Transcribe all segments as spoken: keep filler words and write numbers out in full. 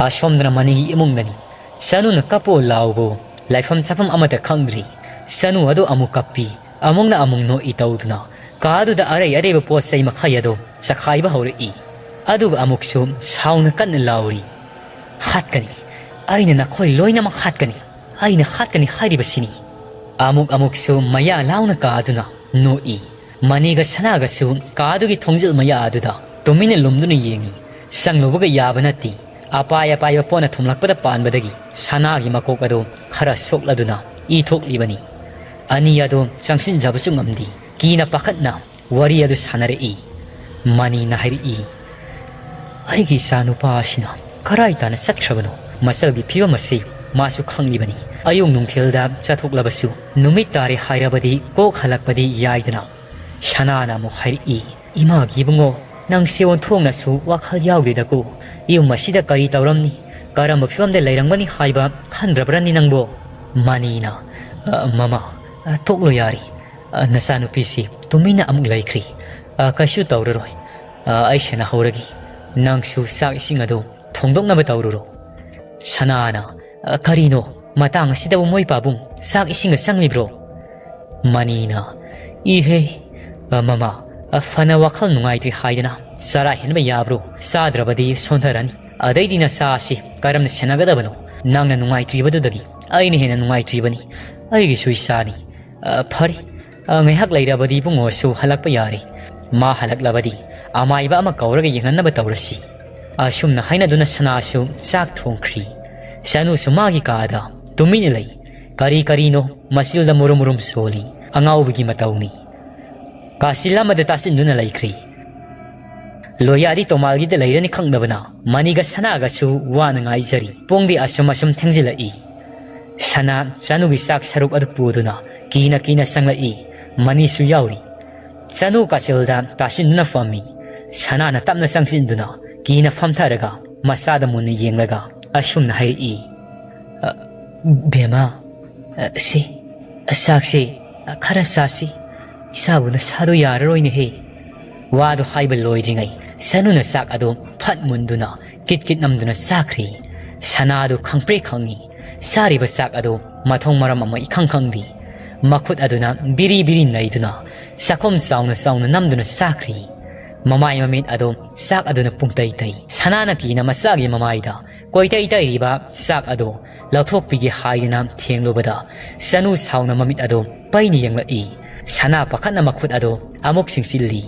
ꯑꯁꯣꯝꯗꯅ ꯃꯅꯤꯒꯤ ꯏꯃꯨꯡꯗꯅꯤ꯫ ꯆꯅꯨꯅ ꯀꯞꯄꯣ ꯂꯥꯎꯕꯨ ꯂꯩꯐꯝ ꯆꯥꯐꯝ ꯑꯃꯠꯇ ꯈꯪꯗ꯭ꯔꯤ꯫ ꯆꯅꯨ ꯑꯗꯨ ꯑꯃꯨꯛ ꯀꯞꯄꯤ, ꯑꯃꯨꯛꯅ ꯑꯃꯨꯛ ꯅꯣꯛꯏ ꯇꯧꯗꯨꯅ ꯀꯥ ꯑꯗꯨꯗ ꯑꯔꯩ ꯑꯔꯩꯕ ꯄꯣꯠ ꯆꯩ ꯃꯈꯩ ꯑꯗꯨ ꯆꯈꯥꯏꯕ ꯍꯧꯔꯛꯏ꯫ ꯑꯗꯨꯒ ꯑꯃꯨꯛꯁꯨ ꯁꯥꯎꯅ ꯀꯟꯅ ꯂꯥꯎꯔꯤ, "ꯍꯥꯠꯀꯅꯤ, ꯑꯩꯅ ꯅꯈꯣꯏ ꯂꯣꯏꯅꯃꯛ ꯍꯥꯠꯀꯅꯤ, ꯑꯩꯅ ꯍꯥꯠꯀꯅꯤ ꯍꯥꯏꯔꯤꯕꯁꯤꯅꯤ"꯫ ꯑꯃꯨꯛ ꯑꯃꯨꯛꯁꯨ ꯃꯌꯥ ꯂꯥꯎꯅ ꯀꯥꯗꯨꯅ ꯅꯣꯛꯏ꯫ ꯃꯅꯤꯒ ꯁꯅꯥꯒꯁꯨ ꯀꯥꯗꯨꯒꯤ ꯊꯣꯡꯖꯤꯜ ꯃꯌꯥ ꯑꯗꯨꯗ ꯇꯨꯃꯤꯟꯅ ꯂꯨꯝꯗꯨꯅ ꯌꯦꯡꯏ꯫ ꯆꯪꯂꯨꯕꯒ ꯌꯥꯕ ꯅꯠꯇꯦ꯫ ꯑꯄꯥꯏ ꯑꯄꯥꯏꯕ ꯄꯣꯠꯅ ꯊꯣꯝꯂꯛꯄꯗ ꯄꯥꯟꯕꯗꯒꯤ ꯁꯅꯥꯒꯤ ꯃꯀꯣꯛ ꯑꯗꯨ ꯈꯔ ꯁꯣꯛꯂꯗꯨꯅ ꯏ ꯊꯣꯛꯂꯤꯕꯅꯤ꯫ ꯑꯅꯤ ꯑꯗꯨ ꯆꯪꯁꯤꯟꯖꯕꯁꯨ ꯉꯝꯗꯦ꯫ ꯀꯤꯅ ꯄꯥꯈꯠꯅ ꯋꯥꯔꯤ ꯑꯗꯨ ꯁꯥꯟꯅꯔꯛꯏ꯫ ꯃꯅꯤꯅ ꯍꯥꯏꯔꯛꯏ, "ꯑꯩꯒꯤ ꯏꯆꯥ ꯅꯨꯄꯥ ꯑꯁꯤꯅ ꯀꯔꯥꯏ ꯇꯥꯅ ꯆꯠꯈ꯭ꯔꯕꯅꯣ? ꯃꯆꯜꯒꯤ ꯐꯤꯕꯝ ꯑꯁꯤ ꯃꯥꯁꯨ ꯈꯪꯂꯤꯕꯅꯤ꯫ ꯑꯌꯨꯛ ꯅꯨꯡꯊꯤꯜꯗ ꯆꯠꯊꯣꯛꯂꯕꯁꯨ ꯅꯨꯃꯤꯠ ꯇꯥꯔꯦ ꯍꯥꯏꯔꯕꯗꯤ ꯀꯣꯛ ꯍꯜꯂꯛꯄꯗꯤ ꯌꯥꯏꯗꯅ?" ꯁꯅꯥꯅ ꯑꯃꯨꯛ ꯍꯥꯏꯔꯛꯏ, "ꯏꯃꯥꯒꯤ ꯏꯕꯨꯡꯉꯣ, ꯅꯪꯁꯦ ꯑꯣꯟꯊꯣꯛꯅꯁꯨ ꯋꯥꯈꯜ ꯌꯥꯎꯗꯦꯗꯀꯣ꯫ ꯌꯨꯝ ꯑꯁꯤꯗ ꯀꯔꯤ ꯇꯧꯔꯝꯅꯤ? ꯀꯔꯝꯕ ꯐꯤꯕꯝꯗ ꯂꯩꯔꯝꯒꯅꯤ ꯍꯥꯏꯕ ꯈꯟꯗ꯭ꯔꯕ꯭ꯔꯅꯤ ꯅꯪꯕꯣ?" ꯃꯅꯤꯅ, "ꯑ, ꯃꯃꯥ, ꯑ, ꯇꯣꯛꯂꯣ ꯌꯥꯔꯦ꯫ ꯑ, ꯅꯆꯥꯅꯨꯄꯤꯁꯤ ꯇꯨꯃꯤꯟꯅ ꯑꯃꯨꯛ ꯂꯩꯈ꯭ꯔꯤ꯫ ꯑ, ꯀꯩꯁꯨ ꯇꯧꯔꯔꯣꯏ꯫ ꯑ, ꯑꯩ ꯁꯦꯟꯅꯍꯧꯔꯒꯦ꯫ ꯅꯪꯁꯨ ꯆꯥꯛ ꯏꯁꯤꯡ ꯑꯗꯨ ꯊꯣꯡꯗꯣꯛꯅꯕ ꯇꯧꯔꯨꯔꯣ"꯫ ꯁꯅꯥꯅ, "ꯑ, ꯀꯔꯤꯅꯣ? ꯃꯇꯥꯡ ꯑꯁꯤꯗꯕꯨ ꯃꯣꯏ ꯄꯥꯕꯨꯡ ꯆꯥꯛ ꯏꯁꯤꯡꯒ ꯆꯪꯂꯤꯕ꯭ꯔꯣ?" ꯃꯅꯤꯅ, "ꯏꯍꯦ, ꯑ, ꯃꯃꯥ, ꯑ, ꯐꯅ ꯋꯥꯈꯜ ꯅꯨꯡꯉꯥꯏꯇ꯭ꯔꯤ ꯍꯥꯏꯗꯅ ꯆꯔꯥ ꯍꯦꯟꯕ ꯌꯥꯕ꯭ꯔꯣ? ꯆꯥꯗ꯭ꯔꯕꯗꯤ ꯁꯣꯟꯊꯔꯅꯤ꯫ ꯑꯗꯩꯗꯤ ꯅꯆꯥ ꯑꯁꯤ ꯀꯔꯝꯅ ꯁꯦꯟꯅꯒꯗꯕꯅꯣ? ꯅꯪꯅ ꯅꯨꯡꯉꯥꯏꯇ꯭ꯔꯤꯕꯗꯨꯗꯒꯤ ꯑꯩꯅ ꯍꯦꯟꯅ ꯅꯨꯡꯉꯥꯏꯇ꯭ꯔꯤꯕꯅꯤ꯫ ꯑꯩꯒꯤꯁꯨ ꯏꯆꯥꯅꯤ꯫ ꯑ, ꯐꯔꯦ, ꯑ, ꯉꯥꯏꯍꯥꯛ ꯂꯩꯔꯕꯗꯤ ꯏꯕꯨꯡꯉꯣꯁꯨ ꯍꯜꯂꯛꯄ ꯌꯥꯔꯦ꯫ ꯃꯥ ꯍꯜꯂꯛꯂꯕꯗꯤ ꯑꯃꯥꯏꯕ ꯑꯃ ꯀꯧꯔꯒ ꯌꯦꯡꯍꯟꯅꯕ ꯇꯧꯔꯁꯤ"꯫ ꯑꯁꯨꯝꯅ ꯍꯥꯏꯅꯗꯨꯅ ꯁꯅꯥꯁꯨ ꯆꯥꯛ ꯊꯣꯡꯈ꯭ꯔꯤ꯫ ꯆꯅꯨꯁꯨ ꯃꯥꯒꯤ ꯀꯥꯗ ꯇꯨꯃꯤꯟꯅ ꯂꯩ꯫ ꯀꯔꯤ ꯀꯔꯤꯅꯣ ꯃꯆꯤꯜꯗ ꯃꯨꯔꯨꯝ ꯃꯨꯔꯨꯝ ꯁꯣꯜꯂꯤ꯫ ꯑꯉꯥꯎꯕꯒꯤ ꯃꯇꯧꯅꯤ꯫ ꯀꯥꯆꯤꯜ ꯑꯃꯗ ꯇꯥꯁꯤꯟꯗꯨꯅ ꯂꯩꯈ꯭ꯔꯤ꯫ ꯂꯣꯌꯥꯗꯤ ꯇꯣꯃꯥꯜꯒꯤꯗ ꯂꯩꯔꯅꯤ ꯈꯪꯗꯕꯅ ꯃꯅꯤꯒ ꯁꯅꯥꯒꯁꯨ ꯋꯥꯅ ꯉꯥꯏꯖꯔꯤ꯫ ꯄꯨꯡꯗꯤ ꯑꯁꯨꯝ ꯑꯁꯨꯝ ꯊꯦꯡꯖꯤꯜꯂꯛꯏ꯫ ꯁꯅꯥ ꯆꯅꯨꯒꯤ ꯆꯥꯛ ꯁꯔꯨꯛ ꯑꯗꯨ ꯄꯨꯗꯨꯅ ꯀꯤꯅ ꯀꯤꯅ ꯆꯪꯂꯛꯏ꯫ ꯃꯅꯤꯁꯨ ꯌꯥꯎꯔꯤ꯫ ꯆꯅꯨ ꯀꯥꯆꯤꯜꯗ ꯇꯥꯁꯤꯟꯗꯨꯅ ꯐꯝꯃꯤ꯫ ꯁꯅꯥꯅ ꯇꯞꯅ ꯆꯪꯁꯤꯟꯗꯨꯅ ꯀꯤꯅ ꯐꯝꯊꯔꯒ ꯃꯆꯥꯗ ꯃꯨꯟꯅ ꯌꯦꯡꯂꯒ ꯑꯁꯨꯝꯅ ꯍꯥꯏꯔꯛꯏ, "ꯑ, ꯕꯦꯝꯃ, ꯑ, ꯁꯤ, ꯑ, ꯆꯥꯛꯁꯤ, ꯑ, ꯈꯔ ꯆꯥꯁꯤ꯫ ꯏꯆꯥꯕꯨ ꯅꯁꯥꯗꯣ ꯌꯥꯔꯔꯣꯏꯅꯦꯍꯦ"꯫ ꯋꯥꯗꯨ ꯍꯥꯏꯕ ꯂꯣꯏꯗ꯭ꯔꯤꯉꯩ ꯁꯅꯨꯅ ꯆꯥꯛ ꯑꯗꯨ ꯐꯠ ꯃꯨꯟꯗꯨꯅ ꯀꯤꯠ ꯀꯤꯠ ꯅꯝꯗꯨꯅ ꯆꯥꯈ꯭ꯔꯤ꯫ ꯁꯅꯥ ꯑꯗꯨ ꯈꯪꯄ꯭ꯔꯦꯛ ꯈꯪꯉꯤ꯫ ꯆꯥꯔꯤꯕ ꯆꯥꯛ ꯑꯗꯨ ꯃꯊꯣꯡ ꯃꯔꯝ ꯑꯃ ꯏꯈꯪ ꯈꯪꯗꯦ꯫ ꯃꯈꯨꯠ ꯑꯗꯨꯅ ꯕꯤꯔꯤ ꯕꯤꯔꯤ ꯅꯩꯗꯨꯅ ꯆꯥꯛꯈꯨꯝ ꯆꯥꯎꯅ ꯆꯥꯎꯅ ꯅꯝꯗꯨꯅ ꯆꯥꯈ꯭ꯔꯤ꯫ ꯃꯃꯥꯏ ꯃꯃꯤꯠ ꯑꯗꯨ ꯆꯥꯛ ꯑꯗꯨꯅ ꯄꯨꯡꯇꯩ ꯇꯩ꯫ ꯁꯅꯥꯅ ꯀꯤꯅ ꯃꯆꯥꯒꯤ ꯃꯃꯥꯏꯗ ꯀꯣꯏꯇꯩ ꯇꯩꯔꯤꯕ ꯆꯥꯛ ꯑꯗꯨ ꯂꯧꯊꯣꯛꯄꯤꯒꯦ ꯍꯥꯏꯗꯨꯅ ꯊꯦꯡꯂꯨꯕꯗ, ꯆꯅꯨ ꯁꯥꯎꯅ ꯃꯃꯤꯠ ꯑꯗꯨ ꯄꯩꯅ ꯌꯦꯡꯂꯛꯏ꯫ ꯁꯅꯥ ꯄꯥꯈꯠꯅ ꯃꯈꯨꯠ ꯑꯗꯨ ꯑꯃꯨꯛ ꯁꯤꯡꯆꯤꯜꯂꯤ꯫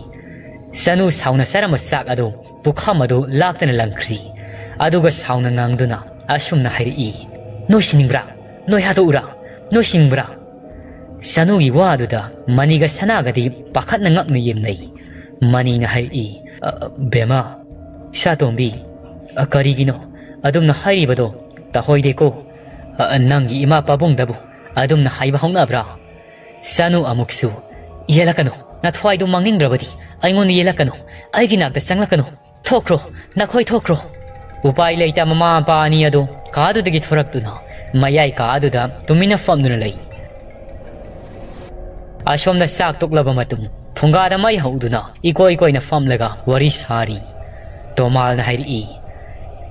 ꯆꯅꯨ ꯁꯥꯎꯅ ꯆꯥꯔꯝꯕ ꯆꯥꯛ ꯑꯗꯨ ꯄꯨꯈꯝ ꯑꯗꯨ ꯂꯥꯛꯇꯅ ꯂꯪꯈ꯭ꯔꯤ꯫ ꯑꯗꯨꯒ ꯁꯥꯎꯅ ꯉꯥꯡꯗꯨꯅ ꯑꯁꯨꯝꯅ ꯍꯥꯏꯔꯛꯏ, "ꯅꯣꯏ ꯁꯤꯅꯤꯡꯕ꯭ꯔꯥ? ꯅꯣꯏ ꯍꯥꯠꯇꯣꯛꯎꯔꯥ? ꯅꯣꯏ ꯁꯤꯅꯤꯡꯕ꯭ꯔꯥ?" ꯆꯅꯨꯒꯤ ꯋꯥ ꯑꯗꯨꯗ ꯃꯅꯤꯒ ꯁꯅꯥꯒꯗꯤ ꯄꯥꯈꯠꯅ ꯉꯛꯅ ꯌꯦꯡꯅꯩ꯫ ꯃꯅꯤꯅ ꯍꯥꯏꯔꯛꯏ, "ꯑ, ꯕꯦꯝꯃ, ꯏꯆꯥꯇꯣꯝꯕꯤ, ꯑ, ꯀꯔꯤꯒꯤꯅꯣ ꯑꯗꯨꯝꯅ ꯍꯥꯏꯔꯤꯕꯗꯣ? ꯇꯥꯍꯣꯏꯗꯦꯀꯣ꯫ ꯑ, ꯅꯪꯒꯤ ꯏꯃꯥ ꯄꯥꯕꯨꯡꯗꯕꯨ ꯑꯗꯨꯝꯅ ꯍꯥꯏꯕ ꯍꯧꯅꯕ꯭ꯔꯥ?" ꯆꯅꯨ ꯑꯃꯨꯛꯁꯨ, "ꯌꯦꯜꯂꯛꯀꯅꯨ, ꯅꯊ꯭ꯋꯥꯏꯗꯨ ꯃꯥꯡꯅꯤꯡꯗ꯭ꯔꯕꯗꯤ ꯑꯩꯉꯣꯟꯗ ꯌꯦꯜꯂꯛꯀꯅꯨ, ꯑꯩꯒꯤ ꯅꯥꯛꯇ ꯆꯪꯂꯛꯀꯅꯨ꯫ ꯊꯣꯛꯈ꯭ꯔꯣ, ꯅꯈꯣꯏ ꯊꯣꯛꯈ꯭ꯔꯣ꯫" ꯎꯄꯥꯏ ꯂꯩꯇ ꯃꯃꯥ ꯃꯄꯥ ꯑꯅꯤ ꯑꯗꯨ ꯀꯥꯗꯨꯗꯒꯤ ꯊꯣꯔꯛꯇꯨꯅ ꯃꯌꯥꯏ ꯀꯥꯗꯨꯗ ꯇꯨꯃꯤꯟꯅ ꯐꯝꯗꯨꯅ ꯂꯩ꯫ ꯑꯁꯣꯝꯗ ꯆꯥꯛ ꯇꯣꯛꯂꯕ ꯃꯇꯨꯡ ꯐꯨꯡꯒꯥꯗ ꯃꯩ ꯍꯧꯗꯨꯅ ꯏꯀꯣꯏ ꯀꯣꯏꯅ ꯐꯝꯂꯒ ꯋꯥꯔꯤ ꯁꯥꯔꯤ꯫ ꯇꯣꯃꯥꯜꯅ ꯍꯥꯏꯔꯛꯏ,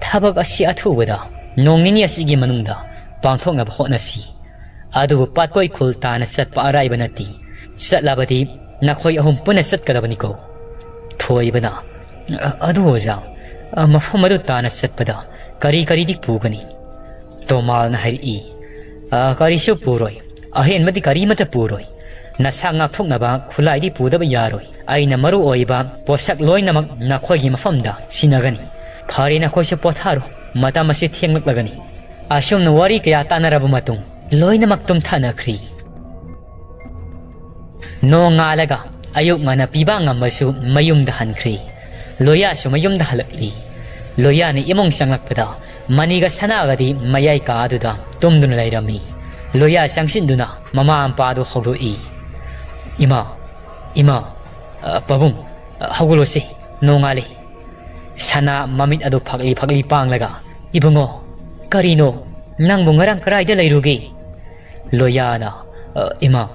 "ꯊꯕꯛ ꯑꯁꯤ ꯑꯊꯨꯕꯗ ꯅꯣꯡ ꯅꯤꯅꯤ ꯑꯁꯤꯒꯤ ꯃꯅꯨꯡꯗ ꯄꯥꯡꯊꯣꯛꯅꯕ ꯍꯣꯠꯅꯁꯤ꯫ ꯑꯗꯨꯕꯨ ꯄꯥꯠꯀꯣꯏ ꯈꯨꯜ ꯇꯥꯅ ꯆꯠꯄ ꯑꯔꯥꯏꯕ ꯅꯠꯇꯦ꯫ ꯆꯠꯂꯕꯗꯤ ꯅꯈꯣꯏ ꯑꯍꯨꯝ ꯄꯨꯟꯅ ꯆꯠꯀꯗꯕꯅꯤꯀꯣ꯫" ꯊꯣꯏꯕꯅ, "ꯑ-, ꯑꯗꯨ ꯑꯣꯖꯥ, ꯑ, ꯃꯐꯝ ꯑꯗꯨ ꯇꯥꯅ ꯆꯠꯄꯗ ꯀꯔꯤ ꯀꯔꯤꯗꯤ ꯄꯨꯒꯅꯤ?" ꯇꯣꯃꯥꯜꯅ ꯍꯥꯏꯔꯛꯏ, "ꯑ, ꯀꯔꯤꯁꯨ ꯄꯨꯔꯣꯏ꯫ ꯑꯍꯦꯟꯕꯗꯤ ꯀꯔꯤꯃꯠꯇ ꯄꯨꯔꯣꯏ꯫ ꯅꯁꯥ ꯉꯥꯛꯊꯣꯛꯅꯕ ꯈꯨꯠꯂꯥꯏꯗꯤ ꯄꯨꯗꯕ ꯌꯥꯔꯣꯏ꯫ ꯑꯩꯅ ꯃꯔꯨ ꯑꯣꯏꯕ ꯄꯣꯠꯁꯛ ꯂꯣꯏꯅꯃꯛ ꯅꯈꯣꯏꯒꯤ ꯃꯐꯝꯗ ꯁꯤꯟꯅꯒꯅꯤ꯫ ꯐꯔꯦ, ꯅꯈꯣꯏꯁꯨ ꯄꯣꯊꯥꯔꯣ꯫ ꯃꯇꯝ ꯑꯁꯤ ꯊꯦꯡꯂꯛꯂꯒꯅꯤ꯫" ꯑꯁꯨꯝꯅ ꯋꯥꯔꯤ ꯀꯌꯥ ꯇꯥꯟꯅꯔꯕ ꯃꯇꯨꯡ ꯂꯣꯏꯅꯃꯛ ꯇꯨꯝꯊꯅꯈ꯭ꯔꯤ꯫ ꯅꯣꯡꯉꯥꯜꯂꯒ ꯑꯌꯨꯛ ꯉꯟꯅ ꯄꯤꯕ ꯉꯝꯃꯁꯨ ꯃꯌꯨꯝꯗ ꯍꯟꯈ꯭ꯔꯤ꯫ ꯂꯣꯌꯥꯁꯨ ꯃꯌꯨꯝꯗ ꯍꯜꯂꯛꯂꯤ꯫ ꯂꯣꯌꯥꯅ ꯏꯃꯨꯡ ꯆꯪꯂꯛꯄꯗ ꯃꯅꯤꯒ ꯁꯅꯥꯒꯗꯤ ꯃꯌꯥꯏ ꯀꯥ ꯑꯗꯨꯗ ꯇꯨꯝꯗꯨꯅ ꯂꯩꯔꯝꯃꯤ꯫ ꯂꯣꯌꯥ ꯆꯪꯁꯤꯟꯗꯨꯅ ꯃꯃꯥ ꯃꯄꯥꯗꯨ ꯍꯧꯗꯣꯛꯏ, "ꯏꯃꯥ, ꯏꯃꯥ, ꯑ, ꯄꯥꯕꯨꯡ, ꯑ, ꯍꯧꯒꯠꯂꯣꯁꯦ, ꯅꯣꯡꯉꯥꯜꯂꯦ꯫" ꯁꯅꯥ ꯃꯃꯤꯠ ꯑꯗꯨ ꯐꯛꯂꯤ ꯐꯛꯂꯤ ꯄꯥꯡꯂꯒ, "ꯏꯕꯨꯡꯉꯣ, ꯀꯔꯤꯅꯣ? ꯅꯪꯕꯨ ꯉꯔꯥꯡ ꯀꯗꯥꯏꯗ ꯂꯩꯔꯨꯒꯦ?" ꯂꯣꯌꯥꯅ, "ꯑ, ꯏꯃꯥ,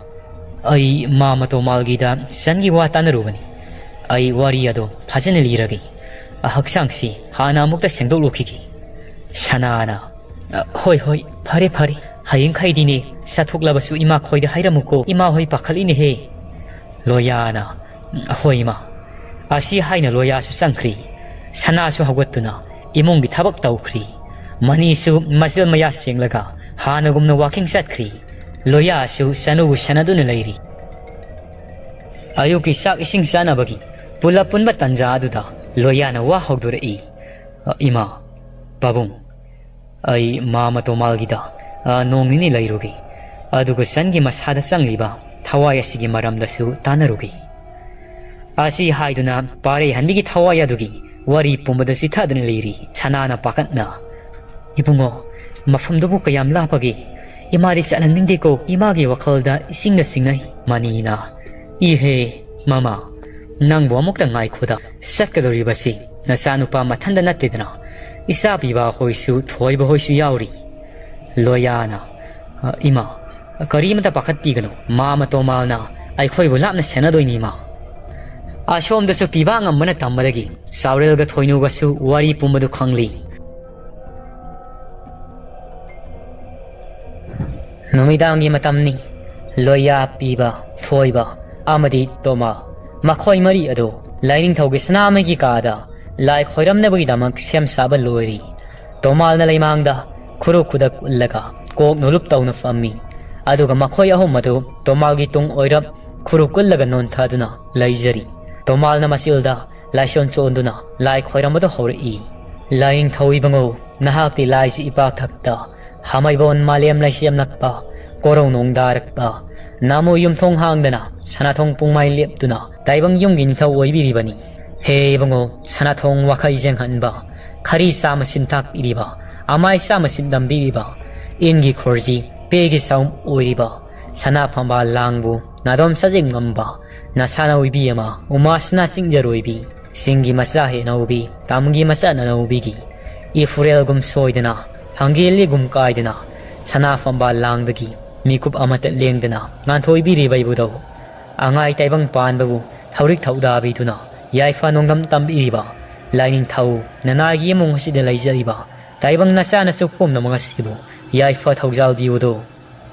ꯑꯩ ꯃꯥꯃ ꯇꯣꯃꯥꯜꯒꯤꯗ ꯁꯟꯒꯤ ꯋꯥ ꯇꯥꯟꯅꯔꯨꯕꯅꯤ꯫ ꯑꯩ ꯋꯥꯔꯤ ꯑꯗꯣ ꯐꯖꯅ ꯂꯤꯔꯒꯦ꯫ ꯍꯛꯆꯥꯡꯁꯤ ꯍꯥꯟꯅ ꯑꯃꯨꯛꯇ ꯁꯦꯡꯗꯣꯛꯂꯨꯈꯤꯒꯦ꯫ ꯁꯅꯥꯅ, "ꯑ, ꯍꯣꯏ, ꯍꯣꯏ, ꯐꯔꯦ, ꯐꯔꯦ꯫ ꯍꯌꯦꯡꯈꯩꯗꯤꯅꯦ, ꯆꯠꯊꯣꯛꯂꯕꯁꯨ ꯏꯃꯥ ꯈꯣꯏꯗ ꯍꯥꯏꯔꯝꯃꯨꯀꯣ꯫ ꯏꯃꯥ ꯍꯣꯏ ꯄꯥꯈꯠꯂꯤꯅꯦꯍꯦ꯫" ꯂꯣꯌꯥꯅ, "ꯍꯣꯏ, ꯏꯃꯥ꯫" ꯑꯁꯤ ꯍꯥꯏꯅ ꯂꯣꯌꯥꯁꯨ ꯆꯪꯈ꯭ꯔꯤ꯫ ꯁꯅꯥꯁꯨ ꯍꯧꯒꯠꯇꯨꯅ ꯏꯃꯨꯡꯒꯤ ꯊꯕꯛ ꯇꯧꯈ꯭ꯔꯤ꯫ ꯃꯅꯤꯁꯨ ꯃꯆꯤꯜ ꯃꯌꯥ ꯁꯦꯡꯂꯒ ꯍꯥꯟꯅꯒꯨꯝꯅ ꯋꯥꯀꯤꯡ ꯆꯠꯈ꯭ꯔꯤ꯫ ꯂꯣꯌꯥꯁꯨ ꯆꯅꯨꯕꯨ ꯁꯦꯟꯅꯗꯨꯅ ꯂꯩꯔꯤ꯫ ꯑꯌꯨꯛꯀꯤ ꯆꯥꯛ ꯏꯁꯤꯡ ꯆꯥꯅꯕꯒꯤ ꯄꯨꯂꯞ ꯄꯨꯟꯕ ꯇꯟꯖꯥ ꯑꯗꯨꯗ ꯂꯣꯌꯥꯅ ꯋꯥ ꯍꯧꯗꯣꯔꯛꯏ, "ꯑ, ꯏꯃꯥ, ꯄꯥꯕꯨꯡ, ꯑꯩ ꯃꯥꯃ ꯇꯣꯃꯥꯜꯒꯤꯗ, ꯑ, ꯅꯣꯡ ꯅꯤꯅꯤ ꯂꯩꯔꯨꯒꯦ꯫ ꯑꯗꯨꯒ ꯆꯟꯒꯤ ꯃꯁꯥꯗ ꯆꯪꯂꯤꯕ ꯊꯋꯥꯏ ꯑꯁꯤꯒꯤ ꯃꯔꯝꯗꯁꯨ ꯇꯥꯟꯅꯔꯨꯒꯦ꯫" ꯑꯁꯤ ꯍꯥꯏꯗꯨꯅ ꯄꯥꯔꯩꯍꯟꯕꯤꯒꯤ ꯊꯋꯥꯏ ꯑꯗꯨꯒꯤ ꯋꯥꯔꯤ ꯄꯨꯝꯕꯗ ꯆꯤꯊꯗꯨꯅ ꯂꯩꯔꯤ꯫ ꯁꯅꯥꯅ ꯄꯥꯈꯠꯅ, "ꯏꯕꯨꯡꯉꯣ, ꯃꯐꯝꯗꯨꯕꯨ ꯀꯌꯥꯝ ꯂꯥꯞꯄꯒꯦ? ꯏꯃꯥꯗꯤ ꯆꯠꯍꯟꯅꯤꯡꯗꯦꯀꯣ, ꯏꯃꯥꯒꯤ ꯋꯥꯈꯜꯗ ꯏꯁꯤꯡꯅ ꯆꯤꯡꯅꯩ꯫" ꯃꯅꯤꯅ, "ꯏꯍꯦ, ꯃꯃꯥ, ꯅꯪꯕꯨ ꯑꯃꯨꯛꯇ ꯉꯥꯏꯈꯣꯗ꯫ ꯆꯠꯀꯗꯧꯔꯤꯕꯁꯤ ꯅꯆꯥꯅꯨꯄꯥ ꯃꯊꯟꯇ ꯅꯠꯇꯦꯗꯅ, ꯏꯆꯥ ꯄꯤꯕ ꯍꯣꯏꯁꯨ, ꯊꯣꯏꯕ ꯍꯣꯏꯁꯨ ꯌꯥꯎꯔꯤ꯫" ꯂꯣꯌꯥꯅ, "ꯑ, ꯏꯃꯥ, ꯀꯔꯤꯃꯇ ꯄꯥꯈꯠꯄꯤꯒꯅꯨ꯫ ꯃꯥꯃ ꯇꯣꯃꯥꯜꯅ ꯑꯩꯈꯣꯏꯕꯨ ꯂꯥꯞꯅ ꯁꯦꯟꯅꯗꯣꯏꯅꯤ, ꯏꯃꯥ꯫" ꯑꯁꯣꯝꯗꯁꯨ ꯄꯤꯕ ꯉꯝꯕꯅ ꯇꯝꯕꯗꯒꯤ ꯆꯥꯎꯔꯦꯜꯒ ꯊꯣꯏꯅꯨꯒꯁꯨ ꯋꯥꯔꯤ ꯄꯨꯝꯕꯗꯨ ꯈꯪꯂꯤ꯫ ꯅꯨꯃꯤꯗꯥꯡꯒꯤ ꯃꯇꯝꯅꯤ꯫ ꯂꯣꯌꯥ, ꯄꯤꯕ, ꯊꯣꯏꯕ ꯑꯃꯗꯤ ꯇꯣꯃꯥ, ꯃꯈꯣꯏ ꯃꯔꯤ ꯑꯗꯨ ꯂꯥꯏꯅꯤꯡꯊꯧꯒꯤ ꯁꯅꯥꯃꯍꯤꯒꯤ ꯀꯥꯗ ꯂꯥꯏ ꯈꯣꯏꯔꯝꯅꯕꯒꯤꯗꯃꯛ ꯁꯦꯝ ꯁꯥꯕ ꯂꯣꯏꯔꯤ꯫ ꯇꯣꯃꯥꯜꯅ ꯂꯩꯃꯥꯡꯗ ꯈꯨꯔꯨ ꯈꯨꯗꯛ ꯎꯠꯂꯒ ꯀꯣꯛ ꯅꯣꯂꯨꯞ ꯇꯧꯅ ꯐꯝꯃꯤ꯫ ꯑꯗꯨꯒ ꯃꯈꯣꯏ ꯑꯍꯨꯝ ꯑꯗꯨ ꯇꯣꯃꯥꯜꯒꯤ ꯇꯨꯡ ꯑꯣꯏꯔꯞ ꯈꯨꯔꯨ ꯀꯨꯜꯂꯒ ꯅꯣꯟꯊꯗꯨꯅ ꯂꯩꯖꯔꯤ꯫ ꯇꯣꯃꯥꯜꯅ ꯃꯆꯤꯜꯗ ꯂꯥꯏꯁꯣꯟ ꯆꯣꯟꯗꯨꯅ ꯂꯥꯏ ꯈꯣꯏꯔꯝꯕꯗꯨ ꯍꯧꯔꯛꯏ꯫ "ꯂꯥꯏꯅꯤꯡꯊꯧ ꯏꯕꯨꯡꯉꯣ, ꯅꯍꯥꯛꯇꯤ ꯂꯥꯏꯁꯤ ꯏꯄꯥꯛꯊꯛꯇ ꯍꯥꯃꯩꯕꯣꯟ ꯃꯥꯂꯦꯝ ꯂꯩꯁꯦꯝ ꯅꯛꯄ, ꯀꯣꯔꯧ ꯅꯣꯡꯗꯥꯔꯛꯄ, ꯅꯥꯃꯨ ꯌꯨꯝꯊꯣꯡ ꯍꯥꯡꯗꯅ ꯁꯅꯥꯊꯣꯡ ꯄꯨꯡꯃꯥꯏ ꯂꯦꯞꯇꯨꯅ ꯇꯥꯏꯕꯪ ꯌꯨꯝꯒꯤ ꯅꯤꯡꯊꯧ ꯑꯣꯏꯕꯤꯔꯤꯕꯅꯤ꯫ ꯍꯦ ꯏꯕꯨꯡꯉꯣ, ꯁꯅꯥꯊꯣꯡ ꯋꯥꯈꯩ ꯌꯦꯡꯍꯟꯕ, ꯈꯔꯤ ꯆꯥꯃ ꯁꯤꯟ ꯊꯥꯛꯄꯤꯔꯤꯕ, ꯑꯃꯥꯏ ꯆꯥꯃ ꯁꯤꯟ ꯇꯝꯕꯤꯔꯤꯕ, ꯏꯟꯒꯤ ꯈꯣꯔꯖꯤ, ꯄꯦꯒꯤ ꯁꯥꯎꯝ ꯑꯣꯏꯔꯤꯕ, ꯁꯅꯥ ꯐꯝꯕꯥꯜ ꯂꯥꯡꯕꯨ ꯅꯥꯗꯣꯝ ꯁꯥꯖꯤꯟ ꯉꯝꯕ, ꯅꯁꯥꯅ ꯑꯣꯏꯕꯤ ꯑꯃ, ꯎꯃꯥꯁꯅꯥ ꯆꯤꯡꯖꯔꯣꯏꯕꯤ, ꯆꯤꯡꯒꯤ ꯃꯆꯥ ꯍꯦꯟꯅꯧꯕꯤꯒꯤ, ꯇꯝꯒꯤ ꯃꯆꯥ ꯅꯅꯧꯕꯤꯒꯤ, ꯏꯐꯨꯔꯦꯜꯒꯨꯝ ꯁꯣꯏꯗꯅ, ꯍꯪꯒꯦꯜꯂꯤꯒꯨꯝ ꯀꯥꯏꯗꯅ, ꯁꯅꯥ ꯐꯝꯕꯥꯜ ꯂꯥꯡꯗꯒꯤ ꯃꯤꯀꯨꯞ ꯑꯃꯠꯇ ꯂꯦꯡꯗꯅ ꯉꯥꯟꯊꯣꯏꯕꯤꯔꯤꯕ ꯏꯕꯨꯙꯧ, ꯑꯉꯥꯏ ꯇꯥꯏꯕꯪ ꯄꯥꯟꯕꯕꯨ ꯊꯧꯔꯤꯛ ꯊꯧꯗꯥꯕꯤꯗꯨꯅ ꯌꯥꯏꯐ ꯅꯣꯡꯗꯝ ꯇꯝꯕꯤꯔꯤꯕ, ꯂꯥꯏꯅꯤꯡꯊꯧ ꯅꯅꯥꯏꯒꯤ ꯏꯃꯨꯡ ꯑꯁꯤꯗ ꯂꯩꯖꯔꯤꯕ ꯇꯥꯏꯕꯪ ꯅꯆꯥꯅꯁꯨ ꯄꯨꯝꯅꯃꯛ ꯑꯁꯤꯕꯨ ꯌꯥꯏꯐ ꯊꯧꯖꯥꯜꯕꯤꯌꯨꯗꯣ꯫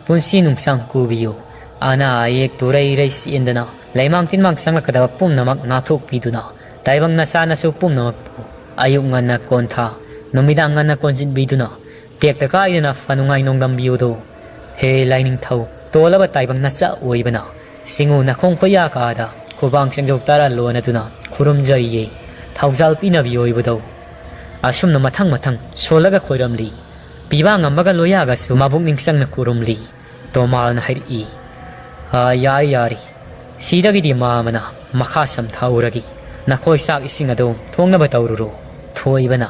ꯄꯨꯟꯁꯤ ꯅꯨꯡꯁꯥꯡ ꯀꯨꯕꯤꯌꯨ꯫ ꯑꯅꯥ ꯑꯌꯦꯛ ꯇꯨꯔꯩ ꯔꯩ ꯆꯦꯟꯗꯅ ꯂꯩꯃꯥꯡ ꯇꯤꯟꯃꯥꯡ ꯆꯪꯂꯛꯀꯗꯕ ꯄꯨꯝꯅꯃꯛ ꯉꯥꯛꯊꯣꯛꯄꯤꯗꯨꯅ ꯇꯥꯏꯕꯪ ꯅꯆꯥꯅꯁꯨ ꯄꯨꯝꯅꯃꯛꯄꯨ ꯑꯌꯨꯛ ꯉꯟꯅ ꯀꯣꯟꯊꯥ ꯅꯨꯃꯤꯗꯥꯡ ꯉꯟꯅ ꯀꯣꯟꯁꯤꯟꯕꯤꯗꯨꯅ ꯇꯦꯛꯇ ꯀꯥꯏꯗꯅ ꯐꯅꯨꯡꯉꯥꯏ ꯅꯣꯡꯗꯝꯕꯤꯌꯨꯗꯣ꯫ ꯍꯦ ꯂꯥꯏꯅꯤꯡꯊꯧ, ꯇꯣꯜꯂꯕ ꯇꯥꯏꯕꯪ ꯅꯆꯥ ꯑꯣꯏꯕꯅ ꯁꯤꯡꯉꯨ ꯅꯈꯣꯡ ꯈꯨꯌꯥ ꯀꯥꯗ ꯈꯨꯕꯥꯡ ꯆꯦꯡꯖꯧ ꯇꯔꯥ ꯂꯣꯟꯅꯗꯨꯅ ꯈꯨꯔꯨꯝꯖꯔꯤꯌꯦ꯫ ꯊꯧꯖꯥꯜ ꯄꯤꯅꯕꯤ ꯑꯣꯏꯕꯗꯧ꯫ ꯑꯁꯨꯝꯅ ꯃꯊꯪ ꯃꯊꯪ ꯁꯣꯜꯂꯒ ꯈꯣꯏꯔꯝꯂꯤ꯫ ꯄꯤꯕꯥ ꯉꯝꯕꯒ ꯂꯣꯌꯥꯒꯁꯨ ꯃꯕꯨꯛꯅꯤꯡ ꯆꯪꯅ ꯈꯨꯔꯨꯝꯂꯤ꯫ ꯇꯣꯃꯥꯜꯅ ꯍꯥꯏꯔꯛꯏ, "ꯑꯥ, ꯌꯥꯔꯦ, ꯌꯥꯔꯦ꯫ ꯁꯤꯗꯒꯤꯗꯤ ꯃꯥꯃꯅ ꯃꯈꯥ ꯁꯝꯊꯥꯎꯔꯒꯤ ꯅꯈꯣꯏ ꯆꯥꯛ ꯏꯁꯤꯡ ꯑꯗꯨ ꯊꯣꯡꯅꯕ ꯇꯧꯔꯨꯔꯣ꯫" ꯊꯣꯏꯕꯅ,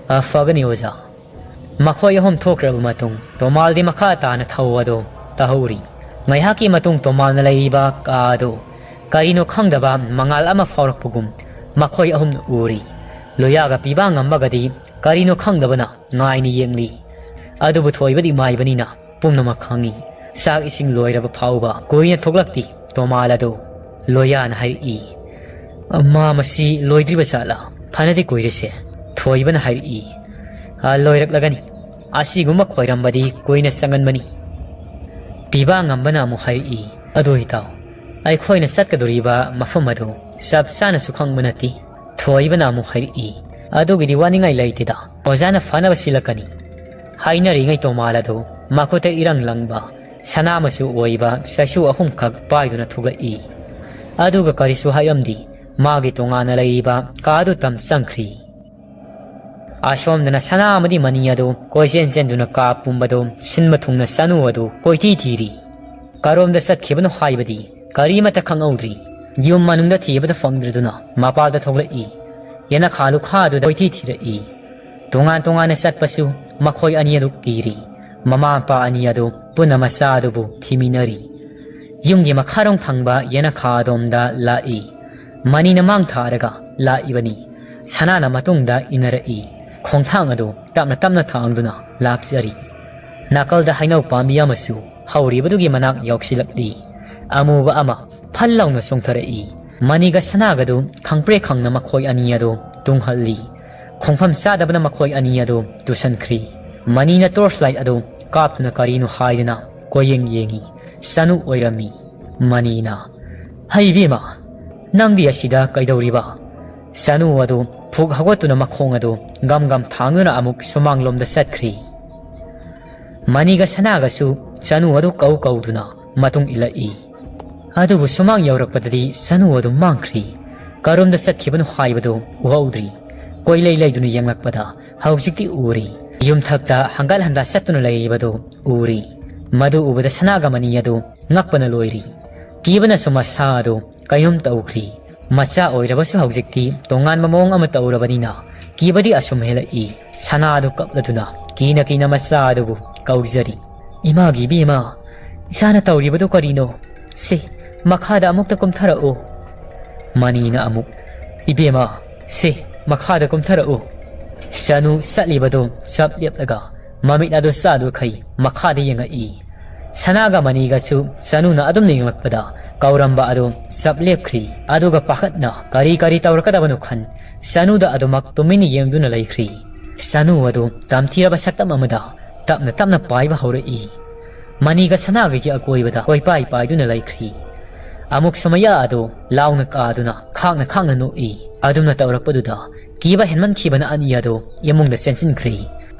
"ꯑꯥ, ꯐꯒꯅꯤ ꯑꯣꯖꯥ꯫" ꯃꯈꯣꯏ ꯑꯍꯨꯝ ꯊꯣꯛꯈ꯭ꯔꯕ ꯃꯇꯨꯡ ꯇꯣꯃꯥꯜꯗꯤ ꯃꯈꯥ ꯇꯥꯅ ꯊꯧ ꯑꯗꯨ ꯇꯥꯍꯧꯔꯤ꯫ ꯉꯥꯏꯍꯥꯛꯀꯤ ꯃꯇꯨꯡ ꯇꯣꯃꯥꯜꯅ ꯂꯩꯔꯤꯕ ꯀꯥ ꯑꯗꯨ ꯀꯔꯤꯅꯣ ꯈꯪꯗꯕ ꯃꯉꯥꯜ ꯑꯃ ꯐꯥꯎꯔꯛꯄꯒꯨꯝ ꯃꯈꯣꯏ ꯑꯍꯨꯝꯅ ꯎꯔꯤ꯫ ꯂꯣꯌꯥꯒ ꯄꯤꯕꯥ ꯉꯝꯕꯒꯗꯤ ꯀꯔꯤꯅꯣ ꯈꯪꯗꯕꯅ ꯉꯥꯏꯅ ꯌꯦꯡꯂꯤ꯫ ꯑꯗꯨꯕꯨ ꯊꯣꯏꯕꯗꯤ ꯃꯥꯏꯕꯅꯤꯅ ꯄꯨꯝꯅꯃꯛ ꯈꯪꯏ꯫ ꯆꯥꯛ ꯏꯁꯤꯡ ꯂꯣꯏꯔꯕ ꯐꯥꯎꯕ ꯀꯨꯏꯅ ꯊꯣꯛꯂꯛꯇꯦ ꯇꯣꯃꯥꯜ ꯑꯗꯨ꯫ ꯂꯣꯌꯥꯅ ꯍꯥꯏꯔꯛꯏ, "ꯃꯥ ꯃꯁꯤ ꯂꯣꯏꯗ꯭ꯔꯤꯕ ꯖꯥꯠꯂꯥ? ꯐꯅꯗꯤ ꯀꯨꯏꯔꯦꯁꯦ꯫" ꯊꯣꯏꯕꯅ ꯍꯥꯏꯔꯛꯏ, "ꯑ, ꯂꯣꯏꯔꯛꯂꯒꯅꯤ꯫ ꯑꯁꯤꯒꯨꯝꯕ ꯈꯣꯏꯔꯝꯕꯗꯤ ꯀꯨꯏꯅ ꯆꯪꯒꯟꯕꯅꯤ꯫" ꯄꯤꯕꯥ ꯉꯝꯕꯅ ꯑꯃꯨꯛ ꯍꯥꯏꯔꯛꯏ, "ꯑꯗꯨ ꯏꯇꯥꯎ, ꯑꯩꯈꯣꯏꯅ ꯆꯠꯀꯗꯧꯔꯤꯕ ꯃꯐꯝ ꯑꯗꯨ ꯆꯞ ꯆꯥꯅꯁꯨ ꯈꯪꯕ ꯅꯠꯇꯦ꯫" ꯊꯣꯏꯕꯅ ꯑꯃꯨꯛ ꯍꯥꯏꯔꯛꯏ, "ꯑꯗꯨꯒꯤꯗꯤ ꯋꯥꯅꯤꯡꯉꯥꯏ ꯂꯩꯇꯦꯗ, ꯑꯣꯖꯥꯅ ꯐꯅꯕ ꯁꯤꯜꯂꯛꯀꯅꯤ꯫" ꯍꯥꯏꯅꯔꯤꯉꯩ ꯇꯣꯃꯥꯜ ꯑꯗꯨ ꯃꯈꯨꯠꯇ ꯏꯔꯪ ꯂꯪꯕ ꯁꯅꯥ ꯃꯆꯨ ꯑꯣꯏꯕ ꯆꯩꯁꯨ ꯑꯍꯨꯝꯈꯛ ꯄꯥꯏꯗꯨꯅ ꯊꯣꯛꯂꯛꯏ꯫ ꯑꯗꯨꯒ ꯀꯔꯤꯁꯨ ꯍꯥꯏꯔꯝꯗꯦ, ꯃꯥꯒꯤ ꯇꯣꯉꯥꯟꯅ ꯂꯩꯔꯤꯕ ꯀꯥ ꯑꯗꯨ ꯇꯝ ꯆꯪꯈ꯭ꯔꯤ꯫ ꯑꯁꯣꯝꯗꯅ ꯁꯅꯥ ꯑꯃꯗꯤ ꯃꯅꯤ ꯑꯗꯨ ꯀꯣꯏꯆꯦꯟ ꯆꯦꯟꯗꯨꯅ ꯀꯥ ꯄꯨꯝꯕꯗꯨ ꯁꯤꯟꯕ ꯊꯨꯡꯅ ꯆꯅꯨ ꯑꯗꯨ ꯀꯣꯏꯊꯤ ꯊꯤꯔꯤ꯫ ꯀꯔꯣꯝꯗ ꯆꯠꯈꯤꯕꯅꯣ ꯍꯥꯏꯕꯗꯤ ꯀꯔꯤꯃꯠꯇ ꯈꯪꯍꯧꯗ꯭ꯔꯤ꯫ ꯌꯨꯝ ꯃꯅꯨꯡꯗ ꯊꯤꯕꯗ ꯐꯪꯗ꯭ꯔꯗꯨꯅ ꯃꯄꯥꯜꯗ ꯊꯣꯛꯂꯛꯏ꯫ ꯌꯦꯅꯈꯥ ꯂꯨꯈꯥꯗꯨꯗ ꯀꯣꯏꯊꯤ ꯊꯤꯔꯛꯏ꯫ ꯇꯣꯉꯥꯟ ꯇꯣꯉꯥꯟꯅ ꯆꯠꯄꯁꯨ ꯃꯈꯣꯏ ꯑꯅꯤ ꯑꯗꯨ ꯀꯤꯔꯤ꯫ ꯃꯃꯥ ꯃꯄꯥ ꯑꯅꯤ ꯑꯗꯨ ꯄꯨꯟꯅ ꯃꯆꯥ ꯑꯗꯨꯕꯨ ꯊꯤꯃꯤꯟꯅꯔꯤ꯫ ꯌꯨꯝꯒꯤ ꯃꯈꯥꯔꯣꯝ ꯊꯪꯕ ꯌꯦꯅꯈꯥ ꯑꯗꯣꯝꯗ ꯂꯥꯛꯏ꯫ ꯃꯅꯤꯅ ꯃꯥꯡ ꯊꯥꯔꯒ ꯂꯥꯛꯏꯕꯅꯤ꯫ ꯁꯅꯥꯅ ꯃꯇꯨꯡꯗ ꯏꯟꯅꯔꯛꯏ꯫ ꯈꯣꯡꯊꯥꯡ ꯑꯗꯨ ꯇꯞꯅ ꯇꯞꯅ ꯊꯥꯡꯗꯨꯅ ꯂꯥꯛꯆꯔꯤ꯫ ꯅꯥꯀꯜꯗ ꯍꯩꯅꯧ ꯄꯥꯝꯕꯤ ꯑꯃꯁꯨ ꯍꯧꯔꯤꯕꯗꯨꯒꯤ ꯃꯅꯥꯛ ꯌꯧꯁꯤꯜꯂꯛꯂꯤ꯫ ꯑꯃꯨꯕ ꯑꯃ ꯐꯜ ꯂꯥꯎꯅ ꯆꯣꯡꯊꯔꯛꯏ꯫ ꯃꯅꯤꯒ ꯁꯅꯥꯒꯗꯨ ꯈꯪꯄ꯭ꯔꯦꯛ ꯈꯪꯅ ꯃꯈꯣꯏ ꯑꯅꯤ ꯑꯗꯨ ꯇꯨꯡꯍꯜꯂꯤ꯫ ꯈꯣꯡꯐꯝ ꯆꯥꯗꯕꯅ ꯃꯈꯣꯏ ꯑꯅꯤ ꯑꯗꯨ ꯇꯨꯁꯟꯈ꯭ꯔꯤ꯫ ꯃꯅꯤꯅ torch light ꯑꯗꯨ ꯀꯥꯞꯇꯨꯅ ꯀꯔꯤꯅꯣ ꯍꯥꯏꯗꯨꯅ ꯀꯣꯏꯌꯦꯡ ꯌꯦꯡꯉꯤ꯫ ꯁꯅꯨ ꯑꯣꯏꯔꯝꯃꯤ꯫ ꯃꯅꯤꯅ, "ꯍꯩ ꯏꯕꯦꯝꯃ, ꯅꯪꯗꯤ ꯑꯁꯤꯗ ꯀꯩꯗꯧꯔꯤꯕ?" ꯁꯅꯨ ꯑꯗꯨ ꯐꯨꯛ ꯍꯧꯒꯠꯇꯨꯅ ꯃꯈꯣꯡ ꯑꯗꯨ ꯒꯝ ꯒꯝ ꯊꯥꯡꯗꯨꯅ ꯑꯃꯨꯛ ꯁꯨꯃꯥꯡꯂꯣꯝꯗ ꯆꯠꯈ꯭ꯔꯤ꯫ ꯃꯅꯤꯒ ꯁꯅꯥꯒꯁꯨ ꯁꯅꯨ ꯑꯗꯨ ꯀꯧ ꯀꯧꯗꯨꯅ ꯃꯇꯨꯡ ꯏꯜꯂꯛꯏ꯫ ꯑꯗꯨꯕꯨ ꯁꯨꯃꯥꯡ ꯌꯧꯔꯛꯄꯗꯗꯤ ꯁꯅꯨ ꯑꯗꯨ ꯃꯥꯡꯈ꯭ꯔꯤ꯫ ꯀꯔꯣꯝꯗ ꯆꯠꯈꯤꯕꯅꯣ ꯍꯥꯏꯕꯗꯨ ꯎꯍꯧꯗ꯭ꯔꯤ꯫ ꯀꯣꯏꯂꯩ ꯂꯩꯗꯨꯅ ꯌꯦꯡꯂꯛꯄꯗ ꯍꯧꯖꯤꯛꯇꯤ ꯎꯔꯤ꯫ ꯌꯨꯝꯊꯛꯇ ꯍꯪꯒꯠ ꯍꯟꯗ ꯆꯠꯇꯨꯅ ꯂꯩꯔꯤꯕꯗꯨ ꯎꯔꯤ꯫ ꯃꯗꯨ ꯎꯕꯗ ꯁꯅꯥꯒ ꯃꯅꯤ ꯑꯗꯨ ꯉꯛꯄꯅ ꯂꯣꯏꯔꯤ꯫ ꯀꯤꯕꯅꯁꯨ ꯃꯁꯥ ꯑꯗꯨ ꯀꯩꯅꯣꯝ ꯇꯧꯈ꯭ꯔꯤ꯫ ꯃꯆꯥ ꯑꯣꯏꯔꯕꯁꯨ ꯍꯧꯖꯤꯛꯇꯤ ꯇꯣꯉꯥꯟꯕ ꯃꯑꯣꯡ ꯑꯃ ꯇꯧꯔꯕꯅꯤꯅ ꯀꯤꯕꯗꯤ ꯑꯁꯨꯝ ꯍꯦꯜꯂꯛꯏ꯫ ꯁꯅꯥ ꯑꯗꯨ ꯀꯞꯂꯗꯨꯅ ꯀꯤꯅ ꯀꯤꯅ ꯃꯆꯥ ꯑꯗꯨꯕꯨ ꯀꯧꯖꯔꯤ꯫ "ꯏꯃꯥꯒꯤ ꯏꯕꯦꯝꯃ, ꯏꯆꯥꯅ ꯇꯧꯔꯤꯕꯗꯨ ꯀꯔꯤꯅꯣ? ꯁꯤ, ꯃꯈꯥꯗ ꯑꯃꯨꯛꯇ ꯀꯨꯝꯊꯔꯛꯎ꯫" ꯃꯅꯤꯅ ꯑꯃꯨꯛ, "ꯏꯕꯦꯝꯃ, ꯁꯤ, ꯃꯈꯥꯗ ꯀꯨꯝꯊꯔꯛꯎ꯫" ꯁꯅꯨ ꯆꯠꯂꯤꯕꯗꯨ ꯆꯞ ꯂꯦꯞꯂꯒ ꯃꯃꯤꯠ ꯑꯗꯨ ꯆꯥꯗꯨꯈꯩ ꯃꯈꯥꯗ ꯌꯦꯡꯉꯛꯏ꯫ ꯁꯅꯥꯒ ꯃꯅꯤꯒꯁꯨ ꯁꯅꯨꯅ ꯑꯗꯨꯝꯅ ꯌꯦꯡꯂꯛꯄꯗ ꯀꯧꯔꯝꯕ ꯑꯗꯨ ꯆꯞ ꯂꯦꯞꯈ꯭ꯔꯤ꯫ ꯑꯗꯨꯒ ꯄꯥꯈꯠꯅ ꯀꯔꯤ ꯀꯔꯤ ꯇꯧꯔꯛꯀꯗꯕꯅꯣ ꯈꯟ ꯁꯅꯨꯗ ꯑꯗꯨꯃꯛ ꯇꯨꯃꯤꯟꯅ ꯌꯦꯡꯗꯨꯅ ꯂꯩꯈ꯭ꯔꯤ꯫ ꯁꯅꯨ ꯑꯗꯨ ꯇꯝꯊꯤꯔꯕ ꯁꯛꯇꯝ ꯑꯃꯗ ꯇꯞꯅ ꯇꯞꯅ ꯄꯥꯏꯕ ꯍꯧꯔꯛꯏ꯫ ꯃꯅꯤꯒ ꯁꯅꯥꯒꯒꯤ ꯑꯀꯣꯏꯕꯗ ꯀꯣꯏꯄꯥꯏ ꯄꯥꯏꯗꯨꯅ ꯂꯩꯈ꯭ꯔꯤ꯫ ꯑꯃꯨꯛꯁꯨ ꯃꯌꯥ ꯑꯗꯨ ꯂꯥꯎꯅ ꯀꯥꯗꯨꯅ ꯈꯥꯡꯅ ꯈꯥꯡꯅ ꯅꯣꯛꯏ꯫ ꯑꯗꯨꯝꯅ ꯇꯧꯔꯛꯄꯗꯨꯗ ꯀꯤꯕ ꯍꯦꯟꯃꯟꯈꯤꯕꯅ ꯑꯅꯤ ꯑꯗꯨ ꯏꯃꯨꯡꯗ ꯆꯦꯟꯁꯤꯟꯈ꯭ꯔꯤ꯫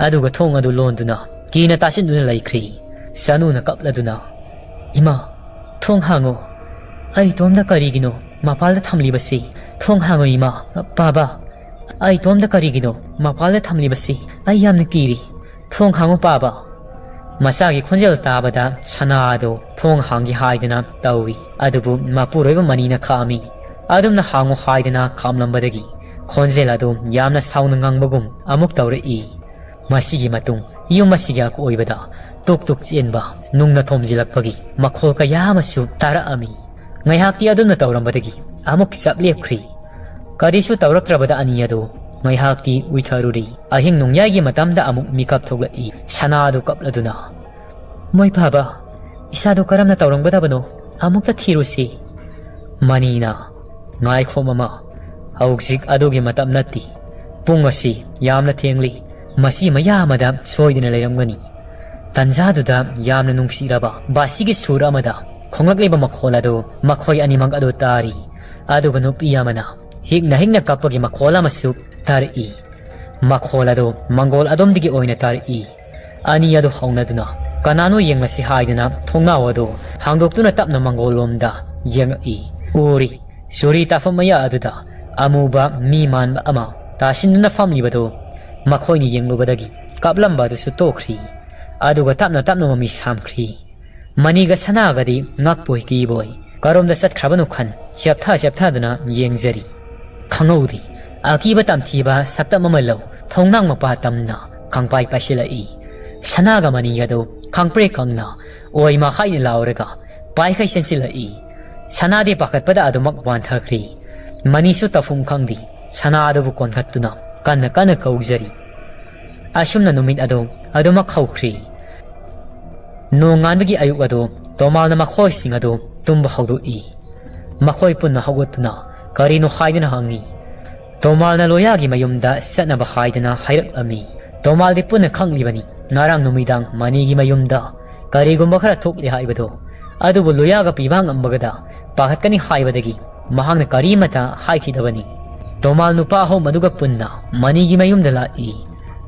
ꯑꯗꯨꯒ ꯊꯣꯡ ꯑꯗꯨ ꯂꯣꯟꯗꯨꯅ ꯀꯤꯅ ꯇꯥꯁꯤꯟꯗꯨꯅ ꯂꯩꯈ꯭ꯔꯤ꯫ ꯁꯅꯨꯅ ꯀꯞꯂꯗꯨꯅ, "ꯏꯃꯥ, ꯊꯣꯡ ꯍꯥꯡꯉꯨ꯫ ꯑꯩ ꯏꯇꯣꯝꯗ ꯀꯔꯤꯒꯤꯅꯣ ꯃꯄꯥꯜꯗ ꯊꯝꯂꯤꯕꯁꯤ? ꯊꯣꯡ ꯍꯥꯡꯉꯨ ꯏꯃꯥ꯫ ꯄꯥꯕ, ꯑꯩ ꯏꯇꯣꯝꯗ ꯀꯔꯤꯒꯤꯅꯣ ꯃꯄꯥꯜꯗ ꯊꯝꯂꯤꯕꯁꯤ? ꯑꯩ ꯌꯥꯝꯅ ꯀꯤꯔꯤ꯫ ꯊꯣꯡ ꯍꯥꯡꯉꯨ ꯄꯥꯕ꯫" ꯃꯆꯥꯒꯤ ꯈꯣꯟꯖꯦꯜ ꯇꯥꯕꯗ ꯁꯅꯥ ꯑꯗꯨ ꯊꯣꯡ ꯍꯥꯡꯒꯦ ꯍꯥꯏꯗꯅ ꯇꯧꯏ꯫ ꯑꯗꯨꯕꯨ ꯃꯄꯨꯔꯣꯏꯕ ꯃꯅꯤꯅ ꯈꯥꯝꯃꯤ꯫ ꯑꯗꯨꯝꯅ ꯍꯥꯡꯉꯨ ꯍꯥꯏꯗꯅ ꯈꯥꯝꯂꯝꯕꯗꯒꯤ ꯈꯣꯟꯖꯦꯜ ꯑꯗꯨ ꯌꯥꯝꯅ ꯁꯥꯎꯅ ꯉꯪꯕꯒꯨꯝ ꯑꯃꯨꯛ ꯇꯧꯔꯛꯏ꯫ ꯃꯁꯤꯒꯤ ꯃꯇꯨꯡ ꯌꯨꯝ ꯑꯁꯤꯒꯤ ꯑꯀꯣꯏꯕꯗ ꯇꯨꯛ ꯇꯨꯛ ꯆꯦꯟꯕ ꯅꯨꯡꯅ ꯊꯣꯝꯖꯤꯜꯂꯛꯄꯒꯤ ꯃꯈꯣꯜ ꯀꯌꯥ ꯑꯃꯁꯨ ꯇꯥꯔꯛꯑꯝꯃꯤ꯫ ꯉꯥꯏꯍꯥꯛꯇꯤ ꯑꯗꯨꯝꯅ ꯇꯧꯔꯝꯕꯗꯒꯤ ꯑꯃꯨꯛ ꯆꯞ ꯂꯦꯞꯈ꯭ꯔꯤ꯫ ꯀꯔꯤꯁꯨ ꯇꯧꯔꯛꯇ꯭ꯔꯕꯗ ꯑꯅꯤ ꯑꯗꯨ ꯉꯥꯏꯍꯥꯛꯇꯤ ꯎꯏꯊꯔꯨꯔꯤ꯫ ꯑꯍꯤꯡ ꯅꯣꯡꯌꯥꯏꯒꯤ ꯃꯇꯝꯗ ꯑꯃꯨꯛ ꯃꯤꯀꯞ ꯊꯣꯛꯂꯛꯏ꯫ ꯁꯅꯥ ꯑꯗꯨ ꯀꯞꯂꯗꯨꯅ, "ꯃꯣꯏ ꯐꯥꯕ, ꯏꯁꯥꯗꯣ ꯀꯔꯝꯅ ꯇꯧꯔꯝꯒꯗꯕꯅꯣ ꯑꯃꯨꯛꯇ ꯊꯤꯔꯨꯁꯤ꯫" ꯃꯅꯤꯅ, "ꯉꯥꯏꯈꯣ ꯃꯃꯥ, "ꯍꯧꯖꯤꯛ ꯑꯗꯨꯒꯤ ꯃꯇꯝ ꯅꯠꯇꯦ꯫ ꯄꯨꯡ ꯑꯁꯤ ꯌꯥꯝꯅ ꯊꯦꯡꯂꯤ꯫ ꯃꯁꯤ ꯃꯌꯥ ꯑꯃꯗ ꯁꯣꯏꯗꯅ ꯂꯩꯔꯝꯒꯅꯤ"꯫ ꯇꯟꯖꯥꯗꯨꯗ ꯌꯥꯝꯅ ꯅꯨꯡꯁꯤꯔꯕ ꯕꯥꯁꯤꯒꯤ ꯁꯨꯔ ꯑꯃꯗ ꯈꯣꯡꯂꯛꯂꯤꯕ ꯃꯈꯣꯜ ꯑꯗꯨ ꯃꯈꯣꯏ ꯑꯅꯤꯃꯛ ꯑꯗꯨ ꯇꯥꯔꯤ꯫ ꯑꯗꯨꯒ ꯅꯨꯄꯤ ꯑꯃꯅ ꯍꯤꯛꯅ ꯍꯤꯛꯅ ꯀꯞꯄꯒꯤ ꯃꯈꯣꯜ ꯑꯃꯁꯨ ꯇꯥꯔꯛꯏ꯫ ꯃꯈꯣꯜ ꯑꯗꯨ ꯃꯪꯒꯣꯜ ꯑꯗꯣꯝꯗꯒꯤ ꯑꯣꯏꯅ ꯇꯥꯔꯛꯏ꯫ ꯑꯅꯤ ꯑꯗꯨ ꯍꯧꯅꯗꯨꯅ ꯀꯅꯥꯅꯣ ꯌꯦꯡꯂꯁꯤ ꯍꯥꯏꯗꯨꯅ ꯊꯣꯡꯅꯥꯎ ꯑꯗꯨ ꯍꯥꯡꯗꯣꯛꯇꯨꯅ ꯇꯞꯅ ꯃꯪꯒꯣꯜꯂꯣꯝꯗ ꯌꯦꯡꯉꯛꯏ꯫ ꯎꯔꯤ, ꯆꯨꯔꯤ ꯇꯥꯐꯝ ꯃꯌꯥ ꯑꯗꯨꯗ ꯑꯃꯨꯕ ꯃꯤ ꯃꯥꯟꯕ ꯑꯃ ꯇꯥꯁꯤꯟꯗꯨꯅ ꯐꯝꯂꯤꯕꯗꯨ ꯃꯈꯣꯏꯅ ꯌꯦꯡꯂꯨꯕꯗꯒꯤ ꯀꯥꯞꯂꯝꯕ ꯑꯗꯨꯁꯨ ꯇꯣꯛꯈ꯭ꯔꯤ꯫ ꯑꯗꯨꯒ ꯇꯞꯅ ꯇꯞꯅ ꯃꯃꯤ ꯁꯥꯝꯈ꯭ꯔꯤ꯫ ꯃꯅꯤꯒ ꯁꯅꯥꯒꯗꯤ ꯉꯛꯄꯣꯏ ꯀꯤꯕꯣꯏ ꯀꯔꯣꯝꯗ ꯆꯠꯈ꯭ꯔꯕꯅꯣ ꯈꯟ ꯆꯦꯞꯊ ꯆꯦꯞꯊꯗꯨꯅ ꯌꯦꯡꯖꯔꯤ꯫ ꯈꯪꯍꯧꯗꯦ꯫ ꯑꯀꯤꯕ ꯇꯝꯊꯤꯕ ꯁꯛꯇꯝ ꯑꯃ ꯂꯧ ꯊꯣꯡꯅꯥꯡ ꯃꯄꯥ ꯇꯝꯅ ꯈꯪꯄꯥꯏ ꯄꯥꯏꯁꯤꯜꯂꯛꯏ꯫ ꯁꯅꯥꯒ ꯃꯅꯤ ꯑꯗꯨ ꯈꯪꯄ꯭ꯔꯦꯛ ꯈꯪꯅ ꯑꯣꯏ ꯃꯈꯥꯏꯅ ꯂꯥꯎꯔꯒ ꯄꯥꯏꯈꯩ ꯆꯦꯟꯁꯤꯜꯂꯛꯏ꯫ ꯁꯅꯥꯗꯤ ꯄꯥꯈꯠꯄꯗ ꯑꯗꯨꯃꯛ ꯋꯥꯟꯊꯈ꯭ꯔꯤ꯫ ꯃꯅꯤꯁꯨ ꯇꯧꯐꯝ ꯈꯪꯗꯦ꯫ ꯁꯅꯥ ꯑꯗꯨꯕꯨ ꯀꯣꯟꯈꯠꯇꯨꯅ ꯀꯟꯅ ꯀꯟꯅ ꯀꯧꯖꯔꯤ꯫ ꯑꯁꯨꯝꯅ ꯅꯨꯃꯤꯠ ꯑꯗꯨ ꯑꯗꯨꯃꯛ ꯍꯧꯈ꯭ꯔꯤ꯫ ꯅꯣꯡꯉꯥꯟꯕꯒꯤ ꯑꯌꯨꯛ ꯑꯗꯨ ꯇꯣꯃꯥꯜꯅ ꯃꯈꯣꯏꯁꯤꯡ ꯑꯗꯨ ꯇꯨꯝꯕ ꯍꯧꯗꯣꯛꯏ꯫ ꯃꯈꯣꯏ ꯄꯨꯟꯅ ꯍꯧꯒꯠꯇꯨꯅ ꯀꯔꯤꯅꯣ ꯍꯥꯏꯗꯨꯅ ꯍꯪꯉꯤ꯫ ꯇꯣꯃꯥꯜꯅ ꯂꯣꯌꯥꯒꯤ ꯃꯌꯨꯝꯗ ꯆꯠꯅꯕ ꯍꯥꯏꯗꯨꯅ ꯍꯥꯏꯔꯛꯂꯝꯃꯤ꯫ ꯇꯣꯃꯥꯜꯗꯤ ꯄꯨꯟꯅ ꯈꯪꯂꯤꯕꯅꯤ ꯉꯔꯥꯡ ꯅꯨꯃꯤꯗꯥꯡ ꯃꯅꯤꯒꯤ ꯃꯌꯨꯝꯗ ꯀꯔꯤꯒꯨꯝꯕ ꯈꯔ ꯊꯣꯛꯂꯦ ꯍꯥꯏꯕꯗꯣ꯫ ꯑꯗꯨꯕꯨ ꯂꯣꯌꯥꯒ ꯄꯤꯕꯥꯡ ꯑꯝꯕꯒꯗ ꯄꯥꯈꯠꯀꯅꯤ ꯍꯥꯏꯕꯗꯒꯤ ꯃꯍꯥꯛꯅ ꯀꯔꯤꯃꯇ ꯍꯥꯏꯈꯤꯗꯕꯅꯤ꯫ ꯇꯣꯃꯥꯜ ꯅꯨꯄꯥ ꯑꯍꯨꯝ ꯑꯗꯨꯒ ꯄꯨꯟꯅ ꯃꯅꯤꯒꯤ ꯃꯌꯨꯝꯗ ꯂꯥꯛꯏ꯫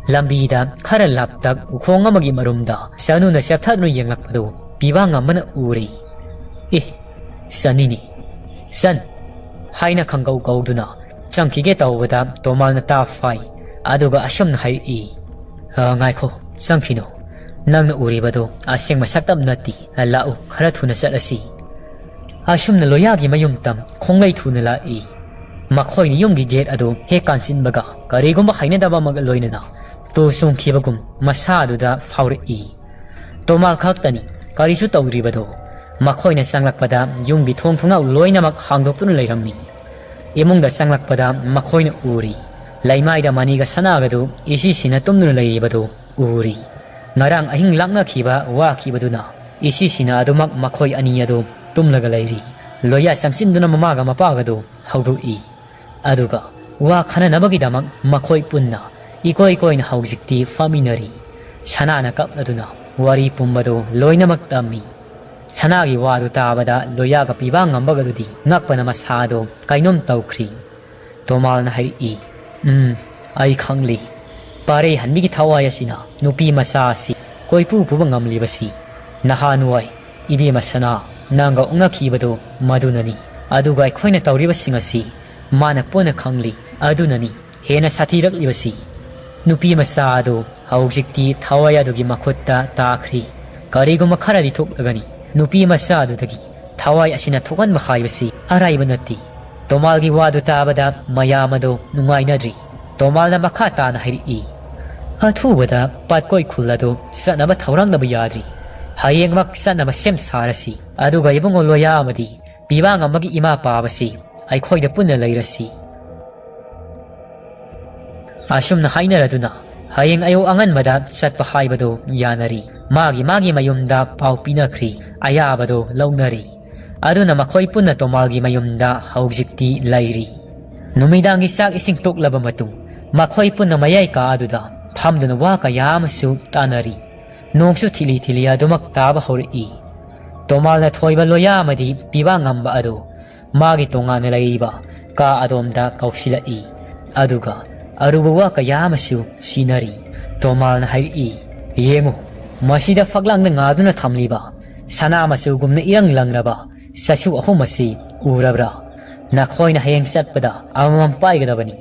ꯂꯝꯕꯤꯗ ꯈꯔ ꯂꯥꯞꯇꯛ ꯎꯈꯣꯡ ꯑꯃꯒꯤ ꯃꯔꯨꯝꯗ ꯆꯅꯨꯅ ꯆꯦꯞꯊꯗꯨꯅ ꯌꯦꯡꯂꯛꯄꯗꯨ ꯄꯤꯕꯥꯡ ꯑꯃꯅ ꯎꯔꯤ꯫ "ꯑꯦ, ꯆꯅꯤꯅꯤ꯫ ꯆꯟ!" ꯍꯥꯏꯅ ꯈꯪꯒꯧ ꯀꯧꯗꯨꯅ ꯆꯪꯈꯤꯒꯦ ꯇꯧꯕꯗ ꯇꯣꯃꯥꯜꯅ ꯇꯥ ꯐꯥꯏ꯫ ꯑꯗꯨꯒ ꯑꯁꯨꯝꯅ ꯍꯥꯏꯔꯛꯏ, "ꯑ, ꯉꯥꯏꯈꯣ, ꯆꯪꯈꯤꯅꯨ꯫ ꯅꯪꯅ ꯎꯔꯤꯕꯗꯣ ꯑꯁꯦꯡꯕ ꯁꯛꯇꯝ ꯅꯠꯇꯦ꯫ ꯂꯥꯛꯎ, ꯈꯔ ꯊꯨꯅ ꯆꯠꯂꯁꯤ"꯫ ꯑꯁꯨꯝꯅ ꯂꯣꯌꯥꯒꯤ ꯃꯌꯨꯝ ꯇꯝ ꯈꯣꯡꯂꯩ ꯊꯨꯅ ꯂꯥꯛꯏ꯫ ꯃꯈꯣꯏꯅ ꯌꯨꯝꯒꯤ ꯒꯦꯠ ꯑꯗꯨ ꯍꯦꯛ ꯀꯥꯟꯁꯤꯟꯕꯒ ꯀꯔꯤꯒꯨꯝꯕ ꯍꯩꯅꯗꯕ ꯑꯃꯒ ꯂꯣꯏꯅꯅ ꯇꯨ ꯆꯣꯡꯈꯤꯕꯒꯨꯝ ꯃꯁꯥ ꯑꯗꯨꯗ ꯐꯥꯎꯔꯛꯏ꯫ ꯇꯣꯃꯥꯜ ꯈꯛꯇꯅꯤ ꯀꯔꯤꯁꯨ ꯇꯧꯗ꯭ꯔꯤꯕꯗꯣ꯫ ꯃꯈꯣꯏꯅ ꯆꯪꯂꯛꯄꯗ ꯌꯨꯝꯒꯤ ꯊꯣꯡ ꯊꯣꯡꯅꯥꯎ ꯂꯣꯏꯅꯃꯛ ꯍꯥꯡꯗꯣꯛꯇꯨꯅ ꯂꯩꯔꯝꯃꯤ꯫ ꯏꯃꯨꯡꯗ ꯆꯪꯂꯛꯄꯗ ꯃꯈꯣꯏꯅ ꯎꯔꯤ, ꯂꯩꯃꯥꯏꯗ ꯃꯅꯤꯒ ꯁꯅꯥꯒꯗꯨ ꯏꯁꯤꯁꯤꯅ ꯇꯨꯝꯗꯨꯅ ꯂꯩꯔꯤꯕꯗꯨ ꯎꯔꯤ꯫ ꯉꯔꯥꯡ ꯑꯍꯤꯡ ꯂꯥꯛꯅꯈꯤꯕ ꯋꯥꯈꯤꯕꯗꯨꯅ ꯏꯁꯤꯁꯤꯅ ꯑꯗꯨꯃꯛ ꯃꯈꯣꯏ ꯑꯅꯤ ꯑꯗꯨ ꯇꯨꯝꯂꯒ ꯂꯩꯔꯤ꯫ ꯂꯣꯌꯥ ꯆꯪꯁꯤꯟꯗꯨꯅ ꯃꯃꯥꯒ ꯃꯄꯥꯒꯗꯨ ꯍꯧꯗꯣꯛꯏ꯫ ꯑꯗꯨꯒ ꯋꯥ ꯈꯟꯅꯅꯕꯒꯤꯗꯃꯛ ꯃꯈꯣꯏ ꯄꯨꯟꯅ ꯏꯀꯣꯏ ꯀꯣꯏꯅ ꯍꯧꯖꯤꯛꯇꯤ ꯐꯝꯃꯤꯟꯅꯔꯤ꯫ ꯁꯅꯥꯅ ꯀꯞꯂꯗꯨꯅ ꯋꯥꯔꯤ ꯄꯨꯝꯕꯗꯨ ꯂꯣꯏꯅꯃꯛ ꯇꯝꯃꯤ꯫ ꯁꯅꯥꯒꯤ ꯋꯥꯗꯨ ꯇꯥꯕꯗ ꯂꯣꯌꯥꯒ ꯄꯤꯕꯥ ꯉꯝꯕꯒꯗꯨꯗꯤ ꯉꯛꯄꯅ ꯃꯁꯥꯗꯣ ꯀꯩꯅꯣꯝ ꯇꯧꯈ꯭ꯔꯤ꯫ ꯇꯣꯃꯥꯜꯅ ꯍꯥꯏꯔꯛꯏ, "ꯎꯝ, ꯑꯩ ꯈꯪꯂꯤ꯫ ꯄꯥꯔꯩꯍꯟꯕꯤꯒꯤ ꯊꯋꯥꯏ ꯑꯁꯤꯅ ꯅꯨꯄꯤ ꯃꯆꯥ ꯑꯁꯤ ꯀꯣꯏꯄꯨ ꯄꯨꯕ ꯉꯝꯂꯤꯕꯁꯤ ꯅꯍꯥꯟꯋꯥꯏ ꯏꯕꯦꯝꯃ ꯁꯅꯥ ꯅꯪꯒ ꯑꯣꯛꯅꯈꯤꯕꯗꯨ ꯃꯗꯨꯅꯅꯤ꯫ ꯑꯗꯨꯒ ꯑꯩꯈꯣꯏꯅ ꯇꯧꯔꯤꯕꯁꯤꯡ ꯑꯁꯤ ꯃꯥꯅ ꯄꯨꯟꯅ ꯈꯪꯂꯤ꯫ ꯑꯗꯨꯅꯅꯤ ꯍꯦꯟꯅ ꯁꯥꯊꯤꯔꯛꯂꯤꯕꯁꯤ꯫ ꯅꯨꯄꯤ ꯃꯆꯥ ꯑꯗꯨ ꯍꯧꯖꯤꯛꯇꯤ ꯊꯋꯥꯏ ꯑꯗꯨꯒꯤ ꯃꯈꯨꯠꯇ ꯇꯥꯈ꯭ꯔꯤ꯫ ꯀꯔꯤꯒꯨꯝꯕ ꯈꯔꯗꯤ ꯊꯣꯛꯂꯒꯅꯤ ꯅꯨꯄꯤ ꯃꯆꯥ ꯑꯗꯨꯗꯒꯤ ꯊꯋꯥꯏ ꯑꯁꯤꯅ ꯊꯣꯛꯍꯟꯕ ꯍꯥꯏꯕꯁꯤ ꯑꯔꯥꯏꯕ ꯅꯠꯇꯦ꯫" ꯇꯣꯃꯥꯜꯒꯤ ꯋꯥꯗꯨ ꯇꯥꯕꯗ ꯃꯌꯥꯝ ꯑꯗꯨ ꯅꯨꯡꯉꯥꯏꯅꯗ꯭ꯔꯤ꯫ ꯇꯣꯃꯥꯜꯅ ꯃꯈꯥ ꯇꯥꯅ ꯍꯥꯏꯔꯛꯏ, "ꯑꯊꯨꯕꯗ ꯄꯥꯠꯀꯣꯏ ꯈꯨꯜ ꯑꯗꯨ ꯆꯠꯅꯕ ꯊꯧꯔꯥꯡꯅꯕ ꯌꯥꯗ꯭ꯔꯤ꯫ ꯍꯌꯦꯡꯃꯛ ꯆꯠꯅꯕ ꯁꯦꯝ ꯁꯥꯔꯁꯤ꯫ ꯑꯗꯨꯒ ꯏꯕꯨꯡꯉꯣ ꯂꯣꯌꯥ ꯑꯃꯗꯤ ꯄꯤꯕꯥꯡ ꯑꯃꯒꯤ ꯏꯃꯥ ꯄꯥꯕꯁꯤ ꯑꯩꯈꯣꯏꯗ ꯄꯨꯟꯅ ꯂꯩꯔꯁꯤ꯫" ꯑꯁꯨꯝꯅ ꯍꯥꯏꯅꯔꯗꯨꯅ ꯍꯌꯦꯡ ꯑꯌꯨꯛ ꯑꯉꯟꯕꯗ ꯆꯠꯄ ꯍꯥꯏꯕꯗꯨ ꯌꯥꯅꯔꯤ꯫ ꯃꯥꯒꯤ ꯃꯥꯒꯤ ꯃꯌꯨꯝꯗ ꯄꯥꯎ ꯄꯤꯅꯈ꯭ꯔꯤ꯫ ꯑꯌꯥꯕꯗꯨ ꯂꯧꯅꯔꯤ꯫ ꯑꯗꯨꯅ ꯃꯈꯣꯏ ꯄꯨꯟꯅ ꯇꯣꯃꯥꯜꯒꯤ ꯃꯌꯨꯝꯗ ꯍꯧꯖꯤꯛꯇꯤ ꯂꯩꯔꯤ꯫ ꯅꯨꯃꯤꯗꯥꯡꯒꯤ ꯆꯥꯛ ꯏꯁꯤꯡ ꯇꯣꯛꯂꯕ ꯃꯇꯨꯡ ꯃꯈꯣꯏ ꯄꯨꯟꯅ ꯃꯌꯥꯏ ꯀꯥ ꯑꯗꯨꯗ ꯐꯝꯗꯨꯅ ꯋꯥ ꯀꯌꯥ ꯑꯃꯁꯨ ꯇꯥꯅꯔꯤ꯫ ꯅꯣꯡꯁꯨ ꯊꯤꯂꯤ ꯊꯤꯂꯤ ꯑꯗꯨꯃꯛ ꯇꯥꯕ ꯍꯧꯔꯛꯏ꯫ ꯇꯣꯃꯥꯜꯅ ꯊꯣꯏꯕ ꯂꯣꯌꯥ ꯑꯃꯗꯤ ꯄꯤꯕꯥ ꯉꯝꯕ ꯑꯗꯨ ꯃꯥꯒꯤ ꯇꯣꯉꯥꯟꯅ ꯂꯩꯔꯤꯕ ꯀꯥ ꯑꯗꯣꯝꯗ ꯀꯧꯁꯤꯜꯂꯛꯏ꯫ ꯑꯗꯨꯒ ꯑꯔꯨꯕ ꯋꯥ ꯀꯌꯥ ꯑꯃꯁꯨ ꯁꯤꯟꯅꯔꯤ꯫ ꯇꯣꯃꯥꯜꯅ ꯍꯥꯏꯔꯛꯏ, "ꯌꯦꯡꯉꯨ, ꯃꯁꯤꯗ ꯐꯛꯂꯥꯡꯗ ꯉꯥꯗꯨꯅ ꯊꯝꯂꯤꯕ ꯁꯅꯥ ꯃꯆꯨꯒꯨꯝꯅ ꯏꯔꯪ ꯂꯪꯂꯕ ꯆꯩꯁꯨ ꯑꯍꯨꯝ ꯑꯁꯤ ꯎꯔꯕ꯭ꯔꯥ? ꯅꯈꯣꯏꯅ ꯍꯌꯦꯡ ꯆꯠꯄꯗ ꯑꯃꯃꯝ ꯄꯥꯏꯒꯗꯕꯅꯤ꯫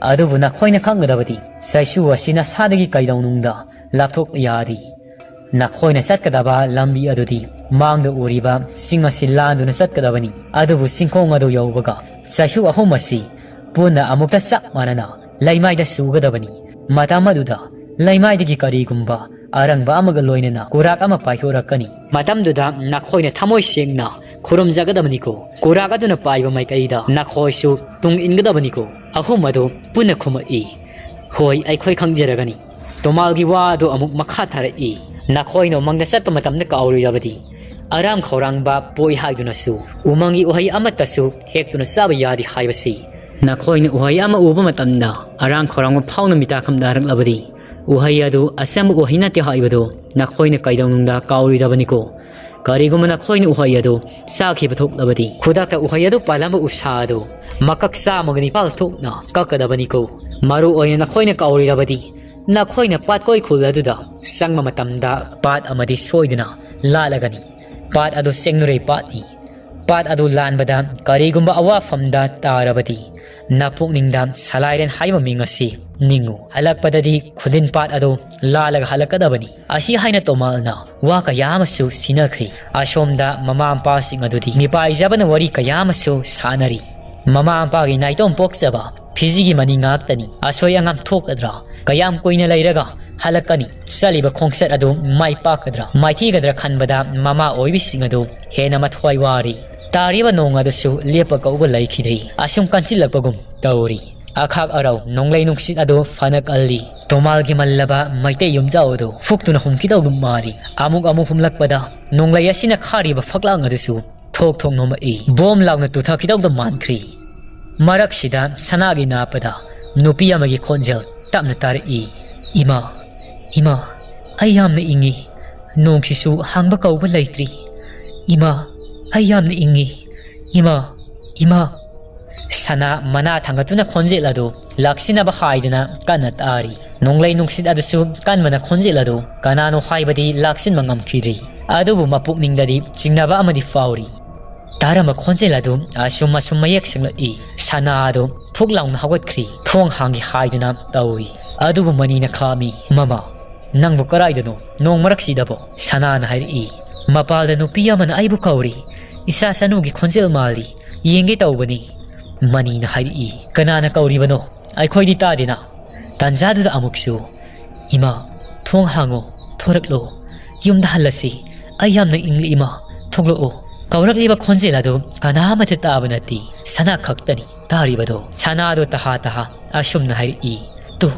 ꯑꯗꯨꯕꯨ ꯅꯈꯣꯏꯅ ꯈꯪꯒꯗꯕꯗꯤ ꯆꯩꯁꯨ ꯑꯁꯤ ꯅꯁꯥꯗꯒꯤ ꯀꯩꯗꯧꯅꯨꯡꯗ ꯂꯥꯞꯊꯣꯛꯄ ꯌꯥꯗꯦ꯫ ꯅꯈꯣꯏꯅ ꯆꯠꯀꯗꯕ ꯂꯝꯕꯤ ꯑꯗꯨꯗꯤ ꯃꯥꯡꯗ ꯎꯔꯤꯕ ꯆꯤꯡ ꯑꯁꯤ ꯂꯥꯟꯗꯨꯅ ꯆꯠꯀꯗꯕꯅꯤ꯫ ꯑꯗꯨꯕꯨ ꯆꯤꯡꯈꯣꯡ ꯑꯗꯨ ꯌꯧꯕꯒ ꯆꯩꯁꯨ ꯑꯍꯨꯝ ꯑꯁꯤ ꯄꯨꯟꯅ ꯑꯃꯨꯛꯇ ꯆꯞ ꯃꯥꯟꯅꯅ ꯂꯩꯃꯥꯏꯗ ꯁꯨꯒꯗꯕꯅꯤ꯫ ꯃꯇꯝ ꯑꯗꯨꯗ ꯂꯩꯃꯥꯏꯗꯒꯤ ꯀꯔꯤꯒꯨꯝꯕ ꯑꯔꯪꯕ ꯑꯃꯒ ꯂꯣꯏꯅꯅ ꯀꯨꯔꯥꯛ ꯑꯃ ꯄꯥꯏꯊꯣꯔꯛꯀꯅꯤ꯫ ꯃꯇꯝꯗꯨꯗ ꯅꯈꯣꯏꯅ ꯊꯃꯣꯏ ꯁꯦꯡꯅ ꯈꯨꯔꯨꯝꯖꯒꯗꯕꯅꯤꯀꯣ꯫ ꯀꯨꯔꯥꯛ ꯑꯗꯨꯅ ꯄꯥꯏꯕ ꯃꯥꯏꯀꯩꯗ ꯅꯈꯣꯏꯁꯨ ꯇꯨꯡ ꯏꯟꯒꯗꯕꯅꯤꯀꯣ꯫" ꯑꯍꯨꯝ ꯑꯗꯨ ꯄꯨꯟꯅ ꯈꯨꯝꯃꯛꯏ, "ꯍꯣꯏ, ꯑꯩꯈꯣꯏ ꯈꯪꯖꯔꯒꯅꯤ꯫" ꯇꯣꯃꯥꯜꯒꯤ ꯋꯥ ꯑꯗꯨ ꯑꯃꯨꯛ ꯃꯈꯥ ꯊꯥꯔꯛꯏ, "ꯅꯈꯣꯏꯅ ꯎꯃꯪꯗ ꯆꯠꯄ ꯃꯇꯝꯗ ꯀꯥꯎꯔꯣꯏꯗꯕꯗꯤ ꯑꯔꯥꯝ ꯈꯧꯔꯥꯡꯕ ꯄꯣꯏ ꯍꯥꯏꯗꯨꯅꯁꯨ ꯎꯃꯪꯒꯤ ꯎꯍꯩ ꯑꯃꯠꯇꯁꯨ ꯍꯦꯛꯇꯨꯅ ꯆꯥꯕ ꯌꯥꯗꯦ ꯍꯥꯏꯕꯁꯤ ꯅꯈꯣꯏꯅ ꯎꯍꯩ ꯑꯃ ꯎꯕ ꯃꯇꯝꯗ ꯑꯔꯥꯡ ꯈꯧꯔꯥꯡꯕ ꯐꯥꯎꯅ ꯃꯤꯇꯥꯈꯝ ꯇꯥꯔꯛꯂꯕꯗꯤ, ꯎꯍꯩ ꯑꯗꯨ ꯑꯆꯝꯕ ꯎꯍꯩ ꯅꯠꯇꯦ ꯍꯥꯏꯕꯗꯨ ꯅꯈꯣꯏꯅ ꯀꯩꯗꯧꯅꯨꯡꯗ ꯀꯥꯎꯔꯣꯏꯗꯕꯅꯤꯀꯣ꯫ ꯀꯔꯤꯒꯨꯝꯕ ꯅꯈꯣꯏꯅ ꯎꯍꯩ ꯑꯗꯨ ꯆꯥꯈꯤꯕ ꯊꯣꯛꯂꯕꯗꯤ, ꯈꯨꯗꯛꯇ ꯎꯍꯩ ꯑꯗꯨ ꯄꯥꯜꯂꯝꯕ ꯎꯁꯥ ꯑꯗꯨ ꯃꯀꯛ ꯆꯥꯝꯃꯒ ꯅꯤꯄꯥꯜ ꯊꯣꯛꯅ ꯀꯛꯀꯗꯕꯅꯤꯀꯣ꯫ ꯃꯔꯨ ꯑꯣꯏꯅ ꯅꯈꯣꯏꯅ ꯀꯥꯎꯔꯣꯏꯗꯕꯗꯤ, ꯅꯈꯣꯏꯅ ꯄꯥꯠꯀꯣꯏ ꯈꯨꯜ ꯑꯗꯨꯗ ꯆꯪꯕ ꯃꯇꯝꯗ ꯄꯥꯠ ꯑꯃꯗꯤ ꯁꯣꯏꯗꯅ ꯂꯥꯠꯂꯒꯅꯤ꯫ ꯄꯥꯠ ꯑꯗꯨ ꯆꯦꯡꯅꯨꯔꯩ ꯄꯥꯠꯅꯤ꯫ ꯄꯥꯠ ꯑꯗꯨ ꯂꯥꯟꯕꯗ ꯀꯔꯤꯒꯨꯝꯕ ꯑꯋꯥꯐꯝꯗ ꯇꯥꯔꯕꯗꯤ, ꯅꯄꯨꯛꯅꯤꯡꯗ ꯁꯂꯥꯏꯔꯦꯟ ꯍꯥꯏꯕ ꯃꯤꯡ ꯑꯁꯤ ꯅꯤꯡꯉꯨ꯫ ꯍꯜꯂꯛꯄꯗꯗꯤ ꯈꯨꯗꯤꯟ ꯄꯥꯠ ꯑꯗꯨ ꯂꯥꯜꯂꯒ ꯍꯜꯂꯛꯀꯗꯕꯅꯤ꯫ ꯑꯁꯤ ꯍꯥꯏꯅ ꯇꯣꯃꯥꯜꯅ ꯋꯥ ꯀꯌꯥ ꯑꯃꯁꯨ ꯁꯤꯟꯅꯈ꯭ꯔꯦ꯫ ꯑꯁꯣꯝꯗ ꯃꯃꯥ ꯃꯄꯥꯁꯤꯡ ꯑꯗꯨꯗꯤ ꯃꯤꯄꯥꯏꯖꯕꯅ ꯋꯥꯔꯤ ꯀꯌꯥ ꯑꯃꯁꯨ ꯁꯥꯟꯅꯔꯤ꯫ ꯃꯃꯥ ꯃꯄꯥꯒꯤ ꯅꯥꯏꯇꯣꯝ ꯄꯣꯛꯆꯕ ꯐꯤꯖꯤꯒꯤ ꯃꯅꯤ ꯉꯥꯛꯇꯅꯤ꯫ ꯑꯁꯣꯏ ꯑꯉꯥꯝ ꯊꯣꯛꯀꯗ꯭ꯔꯥ? ꯀꯌꯥꯝ ꯀꯨꯏꯅ ꯂꯩꯔꯒ ꯍꯜꯂꯛꯀꯅꯤ? ꯆꯠꯂꯤꯕ ꯈꯣꯡꯆꯠ ꯑꯗꯨ ꯃꯥꯏ ꯄꯥꯛꯀꯗ꯭ꯔꯥ, ꯃꯥꯏꯊꯤꯒꯗ꯭ꯔꯥ ꯈꯟꯕꯗ ꯃꯃꯥ ꯑꯣꯏꯕꯤꯁꯤꯡ ꯑꯗꯨ ꯍꯦꯟꯅ ꯃꯊ꯭ꯋꯥꯏ ꯋꯥꯔꯤ꯫ ꯇꯥꯔꯤꯕ ꯅꯣꯡ ꯑꯗꯨꯁꯨ ꯂꯦꯞꯄ ꯀꯧꯕ ꯂꯩꯈꯤꯗ꯭ꯔꯤ꯫ ꯑꯁꯨꯝ ꯀꯟꯁꯤꯜꯂꯛꯄꯒꯨꯝ ꯇꯧꯔꯤ꯫ ꯑꯈꯥꯛ ꯑꯔꯧ ꯅꯣꯡꯂꯩ ꯅꯨꯡꯁꯤꯠ ꯑꯗꯨ ꯐꯅ ꯀꯜꯂꯤ꯫ ꯇꯣꯃꯥꯜꯒꯤ ꯃꯜꯂꯕ ꯃꯩꯇꯩ ꯌꯨꯝꯖꯥꯎ ꯑꯗꯨ ꯐꯨꯛꯇꯨꯅ ꯍꯨꯝꯈꯤꯗꯧꯗꯨꯝ ꯃꯥꯜꯂꯤ꯫ ꯑꯃꯨꯛ ꯑꯃꯨꯛ ꯍꯨꯝꯂꯛꯄꯗ ꯅꯣꯡꯂꯩ ꯑꯁꯤꯅ ꯈꯥꯔꯤꯕ ꯐꯛꯂꯥꯡ ꯑꯗꯨꯁꯨ ꯊꯣꯛ ꯊꯣꯛ ꯅꯣꯝꯃꯛꯏ꯫ ꯕꯣꯝ ꯂꯥꯎꯅ ꯇꯨꯊꯈꯤꯗꯧꯗ ꯃꯥꯟꯈ꯭ꯔꯤ꯫ ꯃꯔꯛꯁꯤꯗ ꯁꯅꯥꯒꯤ ꯅꯥꯞꯄꯗ ꯅꯨꯄꯤ ꯑꯃꯒꯤ ꯈꯣꯟꯖꯦꯜ ꯇꯞꯅ ꯇꯥꯔꯛꯏ꯫ "ꯏꯃꯥ, ꯏꯃꯥ, ꯑꯩ ꯌꯥꯝꯅ ꯏꯪꯉꯤ꯫ ꯅꯣꯡꯁꯤꯁꯨ ꯍꯥꯡꯕ ꯀꯧꯕ ꯂꯩꯇ꯭ꯔꯤ꯫ ꯏꯃꯥ, ꯑꯩ ꯌꯥꯝꯅ ꯏꯪꯉꯤ꯫ ꯏꯃꯥ, ꯏꯃꯥ!" ꯁꯅꯥ ꯃꯅꯥ ꯊꯥꯡꯒꯠꯇꯨꯅ ꯈꯣꯟꯖꯦꯜ ꯑꯗꯨ ꯂꯥꯛꯁꯤꯟꯅꯕ ꯍꯥꯏꯗꯅ ꯀꯟꯅ ꯇꯥꯔꯤ꯫ ꯅꯣꯡꯂꯩ ꯅꯨꯡꯁꯤꯠ ꯑꯗꯨꯁꯨ ꯀꯟꯕꯅ ꯈꯣꯟꯖꯦꯜ ꯑꯗꯨ ꯀꯅꯥꯅꯣ ꯍꯥꯏꯕꯗꯤ ꯂꯥꯛꯁꯤꯟꯕ ꯉꯝꯈꯤꯗ꯭ꯔꯤ꯫ ꯑꯗꯨꯕꯨ ꯃꯄꯨꯛꯅꯤꯡꯗꯗꯤ ꯆꯤꯡꯅꯕ ꯑꯃꯗꯤ ꯐꯥꯎꯔꯤ꯫ ꯇꯥꯔꯝꯕ ꯈꯣꯟꯖꯦꯜ ꯑꯗꯨ ꯑꯁꯨꯝ ꯑꯁꯨꯝ ꯃꯌꯦꯛ ꯁꯦꯡꯂꯛꯏ꯫ ꯁꯅꯥ ꯑꯗꯨ ꯐꯨꯛ ꯂꯥꯎꯅ ꯍꯧꯒꯠꯈ꯭ꯔꯤ꯫ "ꯊꯣꯡ ꯍꯥꯡꯒꯦ" ꯍꯥꯏꯗꯨꯅ ꯇꯧꯏ꯫ ꯑꯗꯨꯕꯨ ꯃꯅꯤꯅ ꯈꯥꯝꯃꯤ꯫ "ꯃꯃꯥ, ꯅꯪꯕꯨ ꯀꯔꯥꯏꯗꯅꯣ? ꯅꯣꯡ ꯃꯔꯛꯁꯤꯗꯕꯣ?" ꯁꯅꯥꯅ ꯍꯥꯏꯔꯛꯏ꯫ "ꯃꯄꯥꯜꯗ ꯅꯨꯄꯤ ꯑꯃꯅ ꯑꯩꯕꯨ ꯀꯧꯔꯤ꯫ ꯏꯆꯥ ꯆꯅꯨꯒꯤ ꯈꯣꯟꯖꯦꯜ ꯃꯥꯜꯂꯤ꯫ ꯌꯦꯡꯒꯦ ꯇꯧꯕꯅꯤ", ꯃꯅꯤꯅ ꯍꯥꯏꯔꯛꯏ꯫ "ꯀꯅꯥꯅ ꯀꯧꯔꯤꯕꯅꯣ? ꯑꯩꯈꯣꯏꯗꯤ ꯇꯥꯗꯦꯅ!" ꯇꯥꯟꯖꯥꯗꯨꯗ ꯑꯃꯨꯛꯁꯨ, "ꯏꯃꯥ, ꯊꯣꯡ ꯍꯥꯡꯉꯣ, ꯊꯣꯔꯛꯂꯣ꯫ ꯌꯨꯝꯗ ꯍꯜꯂꯁꯤ꯫ ꯑꯩ ꯌꯥꯝꯅ ꯏꯪꯂꯤ ꯏꯃꯥ, ꯊꯣꯛꯂꯛꯑꯣ꯫" ꯀꯧꯔꯛꯂꯤꯕ ꯈꯣꯟꯖꯦꯜ ꯑꯗꯨ ꯀꯅꯥ ꯑꯃꯠꯇ ꯇꯥꯕ ꯅꯠꯇꯦ, ꯁꯅꯥ ꯈꯛꯇꯅꯤ ꯇꯥꯔꯤꯕꯗꯣ꯫ ꯁꯅꯥꯗꯣ ꯇꯍꯥ ꯇꯍꯥ ꯑꯁꯨꯝꯅ ꯍꯥꯏꯔꯛꯏ, "ꯇꯨ,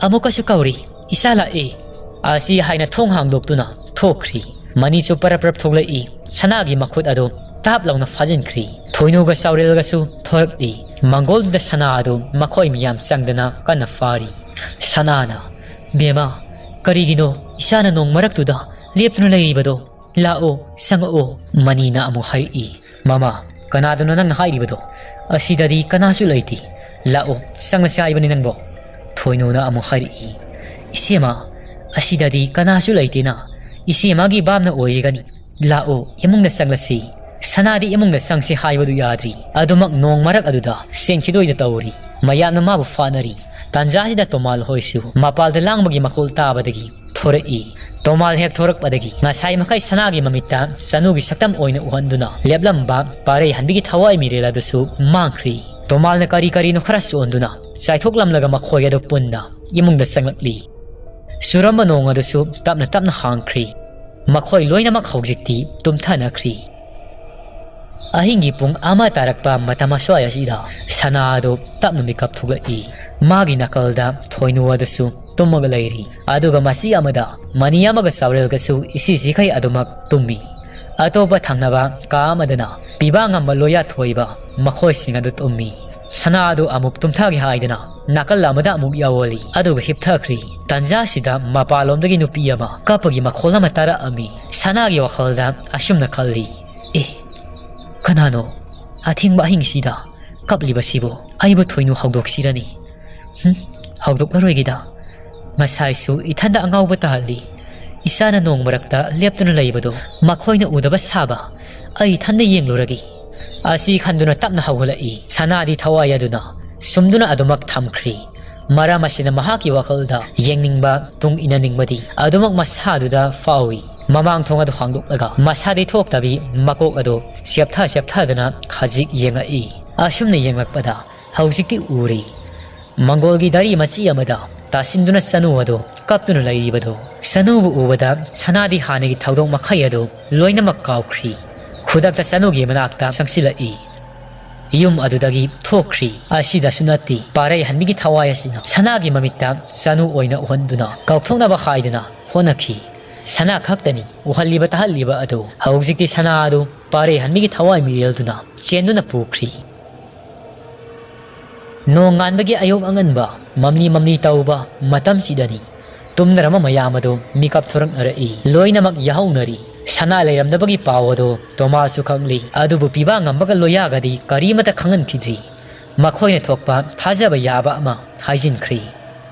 ꯑꯃꯨꯛꯀꯁꯨ ꯀꯧꯔꯤ, ꯏꯆꯥ ꯂꯥꯛꯑꯦ!" ꯑꯁꯤ ꯍꯥꯏꯅ ꯊꯣꯡ ꯍꯥꯡꯗꯣꯛꯇꯨꯅ ꯊꯣꯛꯈ꯭ꯔꯤ꯫ ꯃꯅꯤꯁꯨ ꯄꯔꯞ ꯄꯔꯞ ꯊꯣꯛꯂꯛꯏ꯫ ꯁꯅꯥꯒꯤ ꯃꯈꯨꯠ ꯑꯗꯨ ꯇꯥꯞ ꯂꯥꯎꯅ ꯐꯥꯖꯤꯟꯈ꯭ꯔꯤ꯫ ꯊꯣꯏꯅꯨꯒ ꯆꯥꯎꯔꯦꯜꯒꯁꯨ ꯊꯣꯔꯛꯂꯤ꯫ ꯃꯪꯒꯣꯜꯗꯨꯗ ꯁꯅꯥ ꯑꯗꯨ ꯃꯈꯣꯏ ꯃꯤꯌꯥꯝ ꯆꯪꯗꯅ ꯀꯟꯅ ꯐꯥꯔꯤ꯫ ꯁꯅꯥꯅ, "ꯕꯦꯝꯃ, ꯀꯔꯤꯒꯤꯅꯣ ꯏꯆꯥꯅ ꯅꯣꯡ ꯃꯔꯛꯇꯨꯗ ꯂꯦꯞꯇꯨꯅ ꯂꯩꯔꯤꯕꯗꯣ? ꯂꯥꯛꯑꯣ, ꯆꯪꯉꯛꯑꯣ," ꯃꯅꯤꯅ ꯑꯃꯨꯛ ꯍꯥꯏꯔꯛꯏ꯫ "ꯃꯃꯥ, ꯀꯅꯥꯗꯅꯣ ꯅꯪꯅ ꯍꯥꯏꯔꯤꯕꯗꯣ? ꯑꯁꯤꯗꯗꯤ ꯀꯅꯥꯁꯨ ꯂꯩꯇꯦ꯫ ꯂꯥꯛꯑꯣ, ꯆꯪꯂꯁꯤ ꯍꯥꯏꯕꯅꯤ ꯅꯪꯕꯣ," ꯊꯣꯏꯅꯨꯅ ꯑꯃꯨꯛ ꯍꯥꯏꯔꯛꯏ꯫ "ꯏꯆꯦꯃ, ꯑꯁꯤꯗꯗꯤ ꯀꯅꯥꯁꯨ ꯂꯩꯇꯦꯅ꯫ ꯏꯆꯦꯃꯒꯤ ꯕꯥꯞꯅ ꯑꯣꯏꯔꯤꯒꯅꯤ꯫ ꯂꯥꯛꯑꯣ, ꯏꯃꯨꯡꯗ ꯆꯪꯂꯁꯤ꯫ ꯁꯅꯥꯗꯤ ꯏꯃꯨꯡꯗ ꯆꯪꯁꯤ ꯍꯥꯏꯕꯗꯨ ꯌꯥꯗ꯭ꯔꯤ꯫ ꯑꯗꯨꯃꯛ ꯅꯣꯡ ꯃꯔꯛ ꯑꯗꯨꯗ ꯆꯦꯟꯈꯤꯗꯣꯏꯗ ꯇꯧꯔꯤ꯫ ꯃꯌꯥꯝꯅ ꯃꯥꯕꯨ ꯐꯥꯅꯔꯤ꯫ ꯇꯥꯟꯖꯥꯁꯤꯗ ꯇꯣꯃꯥꯜ ꯍꯣꯏꯁꯨ ꯃꯄꯥꯜꯗ ꯂꯥꯡꯕꯒꯤ ꯃꯈꯣꯜ ꯇꯥꯕꯗꯒꯤ ꯊꯣꯔꯛꯏ꯫ ꯇꯣꯃꯥꯜ ꯍꯦꯛ ꯊꯣꯔꯛꯄꯗꯒꯤ ꯉꯁꯥꯏ ꯃꯈꯩ ꯁꯅꯥꯒꯤ ꯃꯃꯤꯠꯇ ꯆꯅꯨꯒꯤ ꯁꯛꯇꯝ ꯑꯣꯏꯅ ꯎꯍꯟꯗꯨꯅ ꯂꯦꯞꯂꯝꯕ ꯄꯥꯔꯩ ꯍꯟꯕꯤꯒꯤ ꯊꯋꯥꯏ ꯃꯤꯔꯦꯜ ꯑꯗꯨꯁꯨ ꯃꯥꯡꯈ꯭ꯔꯤ꯫ ꯇꯣꯃꯥꯜꯅ ꯀꯔꯤ ꯀꯔꯤꯅꯣ ꯈꯔ ꯆꯣꯟꯗꯨꯅ ꯆꯥꯏꯊꯣꯛꯂꯝꯂꯒ ꯃꯈꯣꯏ ꯑꯗꯨ ꯄꯨꯟꯅ ꯏꯃꯨꯡꯗ ꯆꯪꯂꯛꯂꯤ꯫ ꯆꯨꯔꯝꯕ ꯅꯣꯡ ꯑꯗꯨꯁꯨ ꯇꯞꯅ ꯇꯞꯅ ꯍꯥꯡꯈ꯭ꯔꯤ꯫ ꯃꯈꯣꯏ ꯂꯣꯏꯅꯃꯛ ꯍꯧꯖꯤꯛꯇꯤ ꯇꯨꯝꯊꯅꯈ꯭ꯔꯤ꯫ ꯑꯍꯤꯡꯒꯤ ꯄꯨꯡ ꯑꯃ ꯇꯥꯔꯛꯄ ꯃꯇꯝ ꯑꯁ꯭ꯋꯥꯏ ꯑꯁꯤꯗ ꯁꯅꯥ ꯑꯗꯨ ꯇꯞꯅ ꯃꯤꯀꯞ ꯊꯣꯛꯂꯛꯏ꯫ ꯃꯥꯒꯤ ꯅꯥꯀꯜꯗ ꯊꯣꯏꯅꯨ ꯑꯗꯨꯁꯨ ꯇꯨꯝꯃꯒ ꯂꯩꯔꯤ꯫ ꯑꯗꯨꯒ ꯃꯆꯤ ꯑꯃꯗ ꯃꯅꯤ ꯑꯃꯒ ꯆꯥꯎꯔꯦꯜꯒꯁꯨ ꯏꯁꯤ ꯁꯤꯈꯩ ꯑꯗꯨꯃꯛ ꯇꯨꯝꯃꯤ꯫ ꯑꯇꯣꯞꯄ ꯊꯪꯅꯕ ꯀꯥ ꯑꯃꯗꯅ ꯄꯤꯕꯥ ꯉꯝꯕ ꯂꯣꯌꯥ ꯊꯣꯏꯕ ꯃꯈꯣꯏꯁꯤꯡ ꯑꯗꯨ ꯇꯨꯝꯃꯤ꯫ ꯁꯅꯥ ꯑꯗꯨ ꯑꯃꯨꯛ ꯇꯨꯝꯊꯒꯦ ꯍꯥꯏꯗꯨꯅ ꯅꯥꯀꯜ ꯑꯃꯗ ꯑꯃꯨꯛ ꯌꯥꯎꯍꯜꯂꯤ꯫ ꯑꯗꯨꯒ ꯍꯤꯞꯊꯈ꯭ꯔꯤ꯫ ꯇꯟꯖꯥꯁꯤꯗ ꯃꯄꯥꯟꯂꯣꯝꯗꯒꯤ ꯅꯨꯄꯤ ꯑꯃ ꯀꯞꯄꯒꯤ ꯃꯈꯣꯜ ꯑꯃ ꯇꯥꯔꯛꯑꯝꯃꯤ꯫ ꯁꯅꯥꯒꯤ ꯋꯥꯈꯜꯗ ꯑꯁꯨꯝꯅ ꯈꯜꯂꯤ, "ꯑꯦ, ꯀꯅꯥꯅꯣ? ꯑꯊꯦꯡꯕ ꯑꯍꯤꯡꯁꯤꯗ ꯀꯞꯂꯤꯕꯁꯤꯕꯨ? ꯑꯩꯕꯨ ꯊꯣꯏꯅꯨ ꯍꯧꯗꯣꯛꯁꯤꯔꯅꯤ? ꯍꯨꯝ, ꯍꯧꯗꯣꯛꯂꯔꯣꯏꯒꯦꯗ꯫ ꯉꯁꯥꯏꯁꯨ ꯏꯊꯟꯗ ꯑꯉꯥꯎꯕ ꯇꯥꯍꯜꯂꯤ꯫ ꯏꯆꯥꯅ ꯅꯣꯡ ꯃꯔꯛꯇ ꯂꯦꯞꯇꯨꯅ ꯂꯩꯕꯗꯣ ꯃꯈꯣꯏꯅ ꯎꯗꯕ ꯁꯥꯕ꯫ ꯑꯩ ꯏꯊꯟꯗ ꯌꯦꯡꯂꯨꯔꯒꯦ꯫" ꯑꯁꯤ ꯈꯟꯗꯨꯅ ꯇꯞꯅ ꯍꯧꯒꯠꯂꯛꯏ꯫ ꯁꯅꯥꯗꯤ ꯊꯋꯥꯏ ꯑꯗꯨꯅ ꯁꯨꯝꯗꯨꯅ ꯑꯗꯨꯃꯛ ꯊꯝꯈ꯭ꯔꯤ꯫ ꯃꯔꯝ ꯑꯁꯤꯅ ꯃꯍꯥꯛꯀꯤ ꯋꯥꯈꯜꯗ ꯌꯦꯡꯅꯤꯡꯕ, ꯇꯨꯡ ꯏꯟꯅꯅꯤꯡꯕꯗꯤ ꯑꯗꯨꯃꯛ ꯃꯁꯥꯗꯨꯗ ꯐꯥꯎꯏ꯫ ꯃꯃꯥꯡ ꯊꯣꯡ ꯑꯗꯨ ꯍꯥꯡꯗꯣꯛꯂꯒ ꯃꯁꯥꯗꯤ ꯊꯣꯛꯇꯕꯤ ꯃꯀꯣꯛ ꯑꯗꯨ ꯆꯦꯞꯊ ꯆꯦꯞꯊꯗꯨꯅ ꯈꯖꯤꯛ ꯌꯦꯡꯉꯛꯏ꯫ ꯑꯁꯨꯝꯅ ꯌꯦꯡꯂꯛꯄꯗ ꯍꯧꯖꯤꯛꯇꯤ ꯎꯔꯦ꯫ ꯃꯪꯒꯣꯜꯒꯤ ꯗꯥꯔꯤ ꯃꯆꯤ ꯑꯃꯗ ꯇꯥꯁꯤꯟꯗꯨꯅ ꯆꯅꯨ ꯑꯗꯨ ꯀꯞꯇꯨꯅ ꯂꯩꯔꯤꯕꯗꯨ꯫ ꯆꯅꯨꯕꯨ ꯎꯕꯗ ꯁꯅꯥꯗꯤ ꯍꯥꯟꯅꯒꯤ ꯊꯧꯗꯣꯛ ꯃꯈꯩ ꯑꯗꯨ ꯂꯣꯏꯅꯃꯛ ꯀꯥꯎꯈ꯭ꯔꯤ꯫ ꯈꯨꯗꯛꯇ ꯆꯅꯨꯒꯤ ꯃꯅꯥꯛꯇ ꯆꯪꯁꯤꯜꯂꯛꯏ꯫ ꯌꯨꯝ ꯑꯗꯨꯗꯒꯤ ꯊꯣꯛꯈ꯭ꯔꯤ꯫ ꯑꯁꯤꯗꯁꯨ ꯅꯠꯇꯦ, ꯄꯥꯔꯩ ꯍꯟꯕꯤꯒꯤ ꯊꯋꯥꯏ ꯑꯁꯤꯅ ꯁꯅꯥꯒꯤ ꯃꯃꯤꯠꯇ ꯆꯅꯨ ꯑꯣꯏꯅ ꯎꯍꯟꯗꯨꯅ ꯀꯥꯎꯊꯣꯛꯅꯕ ꯍꯥꯏꯗꯨꯅ ꯍꯣꯠꯅꯈꯤ꯫ ꯁꯅꯥ ꯈꯛꯇꯅꯤ ꯎꯍꯜꯂꯤꯕ ꯇꯥꯍꯜꯂꯤꯕ ꯑꯗꯨ꯫ ꯍꯧꯖꯤꯛꯇꯤ ꯁꯅꯥ ꯑꯗꯨ ꯄꯥꯔꯦꯍꯟꯕꯤꯒꯤ ꯊꯋꯥꯏ ꯃꯤꯔꯦꯜꯗꯨꯅ ꯆꯦꯟꯗꯨꯅ ꯄꯨꯈ꯭ꯔꯤ꯫ ꯅꯣꯡꯉꯥꯟꯕꯒꯤ ꯑꯌꯨꯛ ꯑꯉꯟꯕ ꯃꯝꯂꯤ ꯃꯝꯂꯤ ꯇꯧꯕ ꯃꯇꯝꯁꯤꯗꯅꯤ ꯇꯨꯝꯅꯔꯝꯕ ꯃꯌꯥꯝ ꯑꯗꯨ ꯃꯤꯀꯞ ꯊꯣꯔꯛꯅꯔꯛꯏ꯫ ꯂꯣꯏꯅꯃꯛ ꯌꯥꯍꯧꯅꯔꯤ꯫ ꯁꯅꯥ ꯂꯩꯔꯝꯗꯕꯒꯤ ꯄꯥꯎ ꯑꯗꯨ ꯇꯣꯃꯥꯜꯁꯨ ꯈꯪꯂꯤ꯫ ꯑꯗꯨꯕꯨ ꯄꯤꯕꯥ ꯉꯝꯕꯒ ꯂꯣꯌꯥꯒꯗꯤ ꯀꯔꯤꯃꯠꯇ ꯈꯪꯍꯟꯈꯤꯗ꯭ꯔꯤ꯫ ꯃꯈꯣꯏꯅ ꯊꯣꯛꯄ ꯊꯥꯖꯕ ꯌꯥꯕ ꯑꯃ ꯍꯥꯏꯖꯤꯟꯈ꯭ꯔꯤ꯫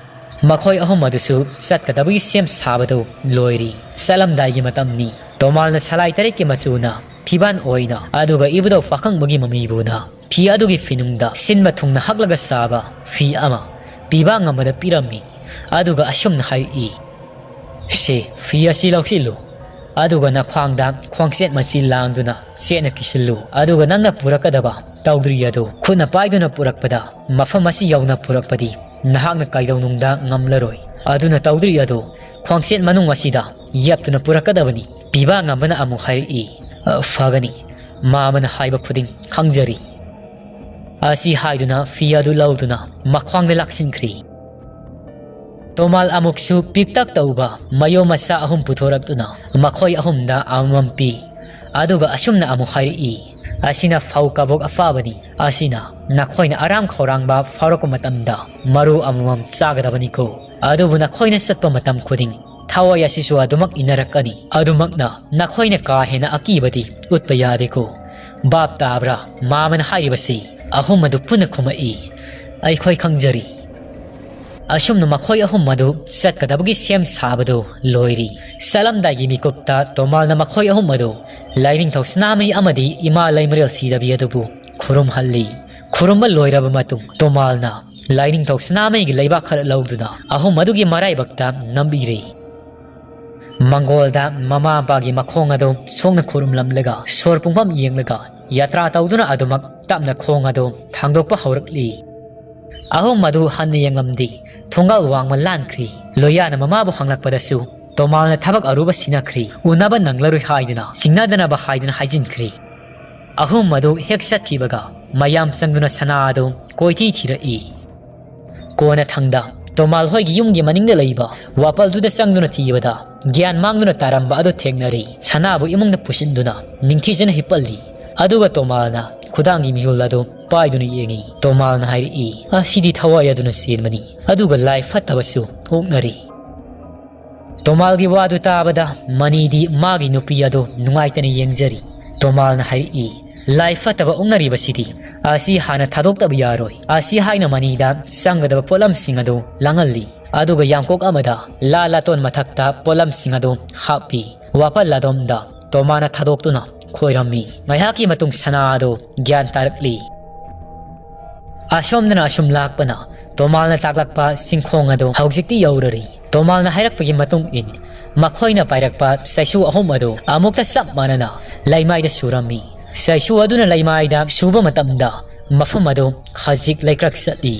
ꯃꯈꯣꯏ ꯑꯍꯨꯝ ꯑꯗꯨꯁꯨ ꯆꯠꯀꯗꯕꯒꯤ ꯁꯦꯝ ꯁꯥꯕꯗꯨ ꯂꯣꯏꯔꯤ꯫ ꯆꯠꯂꯝꯗꯥꯏꯒꯤ ꯃꯇꯝꯅꯤ꯫ ꯇꯣꯃꯥꯜꯅ ꯁꯂꯥꯏ ꯇꯔꯦꯠꯀꯤ ꯃꯆꯨꯅ ꯐꯤꯕꯥꯟ ꯑꯣꯏꯅ, ꯑꯗꯨꯒ ꯏꯕꯨꯙꯧ ꯄꯥꯈꯪꯕꯒꯤ ꯃꯃꯤꯕꯨꯅ ꯐꯤ ꯑꯗꯨꯒꯤ ꯐꯤꯅꯨꯡꯗ ꯁꯤꯟꯕ ꯊꯨꯡꯅ ꯍꯛꯂꯒ ꯁꯥꯕ ꯐꯤ ꯑꯃ ꯄꯤꯕꯥ ꯉꯝꯕꯗ ꯄꯤꯔꯝꯃꯤ꯫ ꯑꯗꯨꯒ ꯑꯁꯨꯝꯅ ꯍꯥꯏꯔꯛꯏ, "ꯁꯤ ꯐꯤ ꯑꯁꯤ ꯂꯧꯁꯤꯜꯂꯨ, ꯑꯗꯨꯒ ꯅꯈ꯭ꯋꯥꯡꯗ ꯈ꯭ꯋꯥꯡꯆꯦꯠ ꯃꯆꯤ ꯂꯥꯡꯗꯨꯅ ꯆꯦꯠꯅ ꯀꯤꯁꯤꯜꯂꯨ꯫ ꯑꯗꯨꯒ ꯅꯪꯅ ꯄꯨꯔꯛꯀꯗꯕ ꯇꯧꯗ꯭ꯔꯤ ꯑꯗꯨ ꯈꯨꯠꯅ ꯄꯥꯏꯗꯨꯅ ꯄꯨꯔꯛꯄꯗ ꯃꯐꯝ ꯑꯁꯤ ꯌꯧꯅ ꯄꯨꯔꯛꯄꯗꯤ ꯅꯍꯥꯛꯅ ꯀꯩꯗꯧꯅꯨꯡꯗ ꯉꯝꯂꯔꯣꯏ꯫ ꯑꯗꯨꯅ ꯇꯧꯗ꯭ꯔꯤ ꯑꯗꯨ ꯈ꯭ꯋꯥꯡꯆꯦꯠ ꯃꯅꯨꯡ ꯑꯁꯤꯗ ꯌꯦꯞꯇꯨꯅ ꯄꯨꯔꯛꯀꯗꯕꯅꯤ꯫" ꯄꯤꯕꯥ ꯉꯝꯕꯅ ꯑꯃꯨꯛ ꯍꯥꯏꯔꯛꯏ, "ꯑ, ꯐꯒꯅꯤ꯫ ꯃꯥꯃꯅ ꯍꯥꯏꯕ ꯈꯨꯗꯤꯡ ꯈꯪꯖꯔꯤ꯫" ꯑꯁꯤ ꯍꯥꯏꯗꯨꯅ ꯐꯤ ꯑꯗꯨ ꯂꯧꯗꯨꯅ ꯃꯈ꯭ꯋꯥꯡꯗ ꯂꯥꯛꯁꯤꯟꯈ꯭ꯔꯤ꯫ ꯇꯣꯃꯥꯜ ꯑꯃꯨꯛꯁꯨ ꯄꯤꯛꯇꯛ ꯇꯧꯕ ꯃꯌꯣ ꯃꯆꯥ ꯑꯍꯨꯝ ꯄꯨꯊꯣꯔꯛꯇꯨꯅ ꯃꯈꯣꯏ ꯑꯍꯨꯝꯗ ꯑꯃꯃꯝ ꯄꯤ꯫ ꯑꯗꯨꯒ ꯑꯁꯨꯝꯅ ꯑꯃꯨꯛ ꯍꯥꯏꯔꯛꯏ, "ꯑꯁꯤꯅ ꯐꯧ ꯀꯕꯣꯛ ꯑꯐꯕꯅꯤ꯫ ꯑꯁꯤꯅ ꯅꯈꯣꯏꯅ ꯑꯔꯥꯝ ꯈꯧꯔꯥꯡꯕ ꯐꯥꯎꯔꯛꯄ ꯃꯇꯝꯗ ꯃꯔꯨ ꯑꯃꯃꯝ ꯆꯥꯒꯗꯕꯅꯤꯀꯣ꯫ ꯑꯗꯨꯕꯨ ꯅꯈꯣꯏꯅ ꯆꯠꯄ ꯃꯇꯝ ꯈꯨꯗꯤꯡ ꯊꯋꯥꯏ ꯑꯁꯤꯁꯨ ꯑꯗꯨꯃꯛ ꯏꯟꯅꯔꯛꯀꯅꯤ꯫ ꯑꯗꯨꯃꯛꯅ ꯅꯈꯣꯏꯅ ꯀꯥ ꯍꯦꯟꯅ ꯑꯀꯤꯕꯗꯤ ꯎꯠꯄ ꯌꯥꯗꯦꯀꯣ꯫ ꯚꯥꯞ ꯇꯥꯕ꯭ꯔꯥ? ꯃꯥꯃꯅ ꯍꯥꯏꯔꯤꯕꯁꯤ?" ꯑꯍꯨꯝ ꯑꯗꯨ ꯄꯨꯟꯅ ꯈꯨꯝꯃꯛꯏ, "ꯑꯩꯈꯣꯏ ꯈꯪꯖꯔꯤ꯫" ꯑꯁꯨꯝꯅ ꯃꯈꯣꯏ ꯑꯍꯨꯝ ꯑꯗꯨ ꯆꯠꯀꯗꯕꯒꯤ ꯁꯦꯝ ꯁꯥꯕꯗꯨ ꯂꯣꯏꯔꯤ꯫ ꯆꯠꯂꯝꯗꯥꯏꯒꯤ ꯃꯤꯀꯨꯞꯇ ꯇꯣꯃꯥꯜꯅ ꯃꯈꯣꯏ ꯑꯍꯨꯝ ꯑꯗꯨ ꯂꯥꯏꯅꯤꯡꯊꯧ ꯁꯅꯥꯃꯍꯤ ꯑꯃꯗꯤ ꯏꯃꯥ ꯂꯩꯃꯔꯦꯜ ꯁꯤꯗꯕꯤ ꯑꯗꯨꯕꯨ ꯈꯨꯔꯨꯝꯍꯜꯂꯤ꯫ ꯈꯨꯔꯨꯝꯕ ꯂꯣꯏꯔꯕ ꯃꯇꯨꯡ ꯇꯣꯃꯥꯜꯅ ꯂꯥꯏꯅꯤꯡꯊꯧ ꯁꯅꯥꯃꯍꯤꯒꯤ ꯂꯩꯕꯥꯛ ꯈꯔ ꯂꯧꯗꯨꯅ ꯑꯍꯨꯝ ꯑꯗꯨꯒꯤ ꯃꯔꯥꯏꯕꯛꯇ ꯅꯝꯕꯤꯔꯤ꯫ ꯃꯪꯒꯣꯜꯗ ꯃꯃꯥ ꯃꯄꯥꯒꯤ ꯃꯈꯣꯡ ꯑꯗꯨ ꯁꯣꯛꯅ ꯈꯨꯔꯨꯝꯂꯝꯂꯒ ꯁꯣꯔ ꯄꯨꯡꯐꯝ ꯌꯦꯡꯂꯒ ꯌꯥꯇ꯭ꯔꯥ ꯇꯧꯗꯨꯅ ꯑꯗꯨꯃꯛ ꯇꯞꯅ ꯈꯣꯡ ꯑꯗꯨ ꯊꯥꯡꯗꯣꯛꯄ ꯍꯧꯔꯛꯂꯤ꯫ ꯑꯍꯨꯝ ꯑꯗꯨ ꯍꯟꯅ ꯌꯦꯡꯂꯝꯗꯤ ꯊꯣꯡꯒꯥꯜ ꯋꯥꯡꯃ ꯂꯥꯟꯈ꯭ꯔꯤ꯫ ꯂꯣꯌꯥꯅ ꯃꯃꯥꯕꯨ ꯍꯪꯂꯛꯄꯗꯁꯨ ꯇꯣꯃꯥꯜꯅ ꯊꯕꯛ ꯑꯔꯨꯕ ꯁꯤꯟꯅꯈ꯭ꯔꯤ, ꯎꯅꯕ ꯅꯪꯂꯔꯣꯏ ꯍꯥꯏꯗꯨꯅ ꯆꯤꯡꯅꯗꯅꯕ ꯍꯥꯏꯗꯨꯅ ꯍꯥꯏꯖꯤꯟꯈ꯭ꯔꯤ꯫ ꯑꯍꯨꯝ ꯑꯗꯨ ꯍꯦꯛ ꯆꯠꯈꯤꯕꯒ ꯃꯌꯥꯝ ꯆꯪꯗꯨꯅ ꯁꯅꯥ ꯑꯗꯨ ꯀꯣꯏꯊꯤ ꯊꯤꯔꯛꯏ꯫ ꯀꯣꯟꯅꯊꯪꯗ ꯇꯣꯃꯥꯜ ꯍꯣꯏꯒꯤ ꯌꯨꯝꯒꯤ ꯃꯅꯤꯡꯗ ꯂꯩꯕ ꯋꯥꯄꯜꯗꯨꯗ ꯆꯪꯗꯨꯅ ꯊꯤꯕꯗ, ꯒ꯭ꯌꯥꯟ ꯃꯥꯡꯗꯨꯅ ꯇꯥꯔꯝꯕ ꯑꯗꯨ ꯊꯦꯡꯅꯔꯤ꯫ ꯁꯅꯥꯕꯨ ꯏꯃꯨꯡꯗ ꯄꯨꯁꯤꯟꯗꯨꯅ ꯅꯤꯡꯊꯤꯖꯅ ꯍꯤꯞꯄꯜꯂꯤ꯫ ꯑꯗꯨꯒ ꯇꯣꯃꯥꯜꯅ ꯈꯨꯗꯥꯡꯒꯤ ꯃꯤꯍꯨꯜ ꯑꯗꯨ ꯄꯥꯏꯗꯨꯅ ꯌꯦꯡꯉꯤ꯫ ꯇꯣꯃꯥꯜꯅ ꯍꯥꯏꯔꯛꯏ, "ꯑꯁꯤꯗꯤ ꯊꯋꯥꯏ ꯑꯗꯨꯅ ꯆꯦꯟꯕꯅꯤ, ꯑꯗꯨꯒ ꯂꯥꯏ ꯐꯠꯇꯕꯁꯨ ꯑꯣꯛꯅꯔꯤ꯫" ꯇꯣꯃꯥꯜꯒꯤ ꯋꯥꯗꯨ ꯇꯥꯕꯗ ꯃꯅꯤꯗꯤ ꯃꯥꯒꯤ ꯅꯨꯄꯤ ꯑꯗꯨ ꯅꯨꯡꯉꯥꯏꯇꯅ ꯌꯦꯡꯖꯔꯤ꯫ ꯇꯣꯃꯥꯜꯅ ꯍꯥꯏꯔꯛꯏ, "ꯂꯥꯏ ꯐꯠꯇꯕ ꯑꯣꯛꯅꯔꯤꯕꯁꯤꯗꯤ ꯑꯁꯤ ꯍꯥꯟꯅ ꯊꯥꯗꯣꯛꯇꯕ ꯌꯥꯔꯣꯏ꯫" ꯑꯁꯤ ꯍꯥꯏꯅ ꯃꯅꯤꯗ ꯆꯪꯒꯗꯕ ꯄꯣꯠꯂꯝꯁꯤꯡ ꯑꯗꯨ ꯂꯥꯡꯍꯜꯂꯤ꯫ ꯑꯗꯨꯒ ꯌꯥꯡꯀꯣꯛ ꯑꯃꯗ ꯂꯥ ꯂꯥꯇꯣꯟ ꯃꯊꯛꯇ ꯄꯣꯠꯂꯝꯁꯤꯡ ꯑꯗꯨ ꯍꯥꯞꯄꯤ꯫ ꯋꯥꯄꯜ ꯑꯗꯣꯝꯗ ꯇꯣꯃꯥꯅ ꯊꯥꯗꯣꯛꯇꯨꯅ ꯈꯣꯏꯔꯝꯃꯤ꯫ ꯉꯥꯏꯍꯥꯛꯀꯤ ꯃꯇꯨꯡ ꯁꯅꯥ ꯑꯗꯨ ꯒ꯭ꯌꯥꯟ ꯇꯥꯔꯛꯂꯤ꯫ ꯑꯁꯣꯝꯗꯅ ꯑꯁꯨꯝ ꯂꯥꯛꯄꯅ ꯇꯣꯃꯥꯜꯅ ꯇꯥꯛꯂꯛꯄ ꯆꯤꯡꯈꯣꯡ ꯑꯗꯨ ꯍꯧꯖꯤꯛꯇꯤ ꯌꯧꯔꯔꯤ꯫ ꯇꯣꯃꯥꯜꯅ ꯍꯥꯏꯔꯛꯄꯒꯤ ꯃꯇꯨꯡ ꯏꯟ ꯃꯈꯣꯏꯅ ꯄꯥꯏꯔꯛꯄ ꯆꯩꯁꯨ ꯑꯍꯨꯝ ꯑꯗꯨ ꯑꯃꯨꯛꯇ ꯆꯞ ꯃꯥꯟꯅꯅ ꯂꯩꯃꯥꯏꯗ ꯁꯨꯔꯝꯃꯤ꯫ ꯆꯩꯁꯨ ꯑꯗꯨꯅ ꯂꯩꯃꯥꯏꯗ ꯁꯨꯕ ꯃꯇꯝꯗ ꯃꯐꯝ ꯑꯗꯨ ꯈꯖꯤꯛ ꯂꯩꯀ꯭ꯔꯛ ꯆꯠꯂꯤ꯫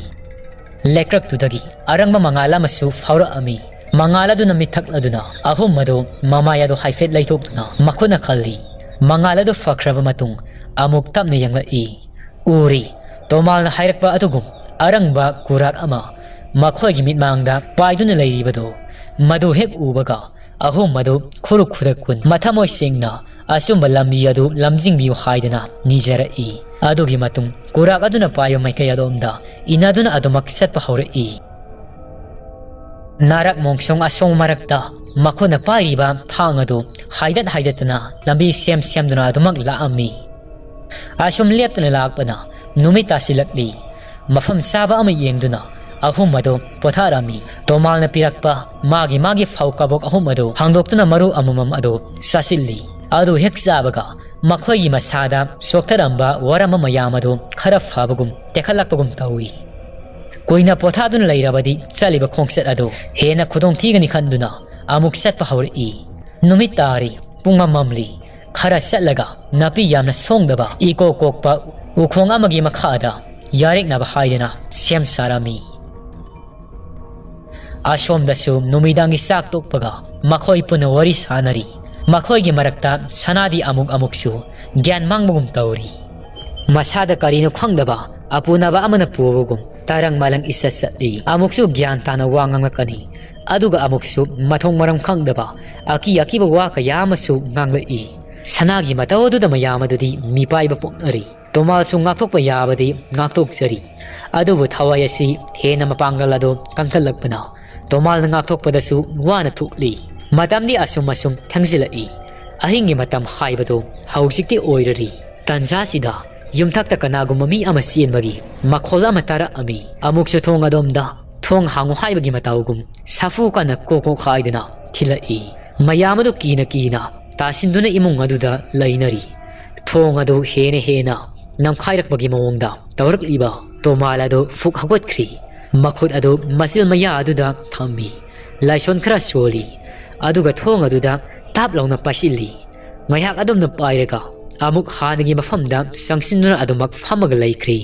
ꯂꯩꯀ꯭ꯔꯛꯇꯨꯗꯒꯤ ꯑꯔꯪꯕ ꯃꯉꯥꯜ ꯑꯃꯁꯨ ꯐꯥꯎꯔꯛꯑꯝꯃꯤ꯫ ꯃꯉꯥꯜ ꯑꯗꯨꯅ ꯃꯤꯠꯊꯛꯂꯗꯨꯅ ꯑꯍꯨꯝ ꯑꯗꯨ ꯃꯃꯥꯏ ꯑꯗꯨ ꯍꯥꯏꯐꯦꯠ ꯂꯩꯊꯣꯛꯇꯨꯅ ꯃꯈꯨꯠꯅ ꯈꯜꯂꯤ꯫ ꯃꯉꯥꯜ ꯑꯗꯨ ꯐꯈ꯭ꯔꯕ ꯃꯇꯨꯡ ꯑꯃꯨꯛ ꯇꯞꯅ ꯌꯦꯡꯂꯛꯏ꯫ ꯎꯔꯤ꯫ ꯇꯣꯃꯥꯜꯅ ꯍꯥꯏꯔꯛꯄ ꯑꯗꯨꯒꯨꯝ ꯑꯔꯪꯕ ꯀꯨꯔꯥꯛ ꯑꯃ ꯃꯈꯣꯏꯒꯤ ꯃꯤꯠꯃꯥꯡꯗ ꯄꯥꯏꯗꯨꯅ ꯂꯩꯔꯤꯕꯗꯨ, ꯃꯗꯨ ꯍꯦꯛ ꯎꯕꯒ ꯑꯍꯨꯝ ꯑꯗꯨ ꯈꯨꯔꯨ ꯈꯨꯗꯛ ꯀꯨꯟ ꯃꯊꯃꯣꯏ ꯁꯦꯡꯅ ꯑꯆꯨꯝꯕ ꯂꯝꯕꯤ ꯑꯗꯨ ꯂꯝꯖꯤꯡꯕꯤꯌꯨ ꯍꯥꯏꯗꯨꯅ ꯅꯤꯖꯔꯛꯏ꯫ ꯑꯗꯨꯒꯤ ꯃꯇꯨꯡ ꯀꯨꯔꯥꯛ ꯑꯗꯨꯅ ꯄꯥꯏꯕ ꯃꯥꯏꯀꯩ ꯑꯗꯣꯝꯗ ꯏꯟꯅꯗꯨꯅ ꯑꯗꯨꯃꯛ ꯆꯠꯄ ꯍꯧꯔꯛꯏ꯫ ꯅꯥꯔꯛ ꯃꯣꯡꯁꯣꯡ ꯑꯁꯣꯡ ꯃꯔꯛꯇ ꯃꯈꯣꯏꯅ ꯄꯥꯏꯔꯤꯕ ꯊꯥꯡ ꯑꯗꯨ ꯍꯥꯏꯗꯠ ꯍꯥꯏꯗꯠꯇꯅ ꯂꯝꯕꯤ ꯁꯦꯝ ꯁꯦꯝꯗꯨꯅ ꯑꯗꯨꯃꯛ ꯂꯥꯛꯑꯝꯃꯤ꯫ ꯑꯁꯨꯝ ꯂꯦꯞꯇꯅ ꯂꯥꯛꯄꯅ ꯅꯨꯃꯤꯠ ꯇꯥꯁꯤꯜꯂꯛꯂꯤ꯫ ꯃꯐꯝ ꯆꯥꯕ ꯑꯃ ꯌꯦꯡꯗꯨꯅ ꯑꯍꯨꯝ ꯑꯗꯨ ꯄꯣꯊꯥꯔꯝꯃꯤ꯫ ꯇꯣꯃꯥꯜꯅ ꯄꯤꯔꯛꯄ ꯃꯥꯒꯤ ꯃꯥꯒꯤ ꯐꯧ ꯀꯕꯣꯛ ꯑꯍꯨꯝ ꯑꯗꯨ ꯍꯥꯡꯗꯣꯛꯇꯨꯅ ꯃꯔꯨ ꯑꯃꯃꯝ ꯑꯗꯨ ꯆꯥꯁꯤꯜꯂꯤ꯫ ꯑꯗꯨ ꯍꯦꯛ ꯆꯥꯕꯒ ꯃꯈꯣꯏꯒꯤ ꯃꯁꯥꯗ ꯆꯣꯛꯊꯔꯝꯕ ꯋꯥꯔꯝꯕ ꯃꯌꯥꯝ ꯑꯗꯨ ꯈꯔ ꯐꯕꯒꯨꯝ ꯇꯦꯛꯈꯠꯂꯛꯄꯒꯨꯝ ꯇꯧꯏ꯫ ꯀꯨꯏꯅ ꯄꯣꯊꯥꯗꯨꯅ ꯂꯩꯔꯕꯗꯤ ꯆꯠꯂꯤꯕ ꯈꯣꯡꯆꯠ ꯑꯗꯨ ꯍꯦꯟꯅ ꯈꯨꯗꯣꯡ ꯊꯤꯒꯅꯤ ꯈꯟꯗꯨꯅ ꯑꯃꯨꯛ ꯆꯠꯄ ꯍꯧꯔꯛꯏ꯫ ꯅꯨꯃꯤꯠ ꯇꯥꯔꯤ, ꯄꯨꯡ ꯑꯃꯝꯂꯤ꯫ ꯈꯔ ꯆꯠꯂꯒ ꯅꯥꯄꯤ ꯌꯥꯝꯅ ꯁꯣꯡꯗꯕ ꯏꯀꯣꯛ ꯀꯣꯛꯄ ꯎꯈꯣꯡ ꯑꯃꯒꯤ ꯃꯈꯥꯗ ꯌꯥꯔꯦꯛꯅꯕ ꯍꯥꯏꯗꯅ ꯁꯦꯝ ꯁꯥꯔꯝꯃꯤ꯫ ꯑꯁꯣꯝꯗꯁꯨ ꯅꯨꯃꯤꯗꯥꯡꯒꯤ ꯆꯥꯛ ꯇꯣꯛꯄꯒ ꯃꯈꯣꯏ ꯄꯨꯟꯅ ꯋꯥꯔꯤ ꯁꯥꯅꯔꯤ꯫ ꯃꯈꯣꯏꯒꯤ ꯃꯔꯛꯇ ꯁꯅꯥꯗꯤ ꯑꯃꯨꯛ ꯑꯃꯨꯛꯁꯨ ꯒ꯭ꯌꯥꯟ ꯃꯥꯡꯕꯒꯨꯝ ꯇꯧꯔꯤ꯫ ꯃꯁꯥꯗ ꯀꯔꯤꯅꯣ ꯈꯪꯗꯕ ꯑꯄꯨꯅꯕ ꯑꯃꯅ ꯄꯨꯕꯒꯨꯝ ꯇꯔꯪ ꯃꯂꯪ ꯏꯆꯠ ꯆꯠꯂꯤ꯫ ꯑꯃꯨꯛꯁꯨ ꯒ꯭ꯌꯥꯟ ꯇꯥꯅ ꯋꯥ ꯉꯥꯡꯂꯛꯀꯅꯤ꯫ ꯑꯗꯨꯒ ꯑꯃꯨꯛꯁꯨ ꯃꯊꯣꯡ ꯃꯔꯝ ꯈꯪꯗꯕ ꯑꯀꯤ ꯑꯀꯤꯕ ꯋꯥ ꯀꯌꯥ ꯑꯃꯁꯨ ꯉꯥꯡꯂꯛꯏ꯫ ꯁꯅꯥꯒꯤ ꯃꯇꯧ ꯑꯗꯨꯗ ꯃꯌꯥꯝ ꯑꯗꯨꯗꯤ ꯃꯤꯄꯥꯏꯕ ꯄꯣꯛꯅꯔꯤ꯫ ꯇꯣꯃꯥꯜꯁꯨ ꯉꯥꯛꯊꯣꯛꯄ ꯌꯥꯕꯗꯤ ꯉꯥꯛꯊꯣꯛꯆꯔꯤ꯫ ꯑꯗꯨꯕꯨ ꯊꯋꯥꯏ ꯑꯁꯤ ꯍꯦꯟꯅ ꯃꯄꯥꯡꯒꯜ ꯑꯗꯨ ꯀꯟꯈꯠꯂꯛꯄꯅ ꯇꯣꯃꯥꯜꯅ ꯉꯥꯛꯊꯣꯛꯄꯗꯁꯨ ꯋꯥꯅ ꯊꯣꯛꯂꯤ꯫ ꯃꯇꯝꯗꯤ ꯑꯁꯨꯝ ꯑꯁꯨꯝ ꯊꯦꯡꯖꯤꯜꯂꯛꯏ꯫ ꯑꯍꯤꯡꯒꯤ ꯃꯇꯝ ꯍꯥꯏꯕꯗꯨ ꯍꯧꯖꯤꯛꯇꯤ ꯑꯣꯏꯔꯔꯤ꯫ ꯇꯟꯖꯥꯁꯤꯗ ꯌꯨꯝꯊꯛꯇ ꯀꯅꯥꯒꯨꯝꯕ ꯃꯤ ꯑꯃ ꯆꯦꯟꯕꯒꯤ ꯃꯈꯣꯜ ꯑꯃ ꯇꯥꯔꯛꯑꯝꯃꯤ꯫ ꯑꯃꯨꯛꯁꯨ ꯊꯣꯡ ꯑꯗꯣꯝꯗ ꯊꯣꯡ ꯍꯥꯡꯉꯨ ꯍꯥꯏꯕꯒꯤ ꯃꯇꯧꯒꯨꯝ ꯁꯥꯐꯨ ꯀꯟꯅ ꯀꯣꯛ ꯀꯣꯛ ꯍꯥꯏꯗꯨꯅ ꯊꯤꯜꯂꯛꯏ꯫ ꯃꯌꯥꯝ ꯑꯗꯨ ꯀꯤꯅ ꯀꯤꯅ ꯇꯥꯁꯤꯟꯗꯨꯅ ꯏꯃꯨꯡ ꯑꯗꯨꯗ ꯂꯩꯅꯔꯤ꯫ ꯊꯣꯡ ꯑꯗꯨ ꯍꯦꯟꯅ ꯍꯦꯟꯅ ꯅꯝꯈꯥꯏꯔꯛꯄꯒꯤ ꯃꯑꯣꯡꯗ ꯇꯧꯔꯛꯂꯤꯕ ꯇꯣꯃꯥꯜ ꯑꯗꯨ ꯐꯨꯛ ꯍꯧꯒꯠꯈ꯭ꯔꯤ꯫ ꯃꯈꯨꯠ ꯑꯗꯨ ꯃꯆꯤꯜ ꯃꯌꯥ ꯑꯗꯨꯗ ꯊꯝꯃꯤ꯫ ꯂꯥꯏꯁꯣꯟ ꯈꯔ ꯁꯣꯜꯂꯤ꯫ ꯑꯗꯨꯒ ꯊꯣꯡ ꯑꯗꯨꯗ ꯇꯥꯞ ꯂꯥꯎꯅ ꯄꯥꯏꯁꯤꯜꯂꯤ꯫ ꯉꯥꯏꯍꯥꯛ ꯑꯗꯨꯝꯅ ꯄꯥꯏꯔꯒ ꯑꯃꯨꯛ ꯍꯥꯟꯅꯒꯤ ꯃꯐꯝꯗ ꯆꯪꯁꯤꯟꯗꯨꯅ ꯑꯗꯨꯃꯛ ꯐꯝꯃꯒ ꯂꯩꯈ꯭ꯔꯤ꯫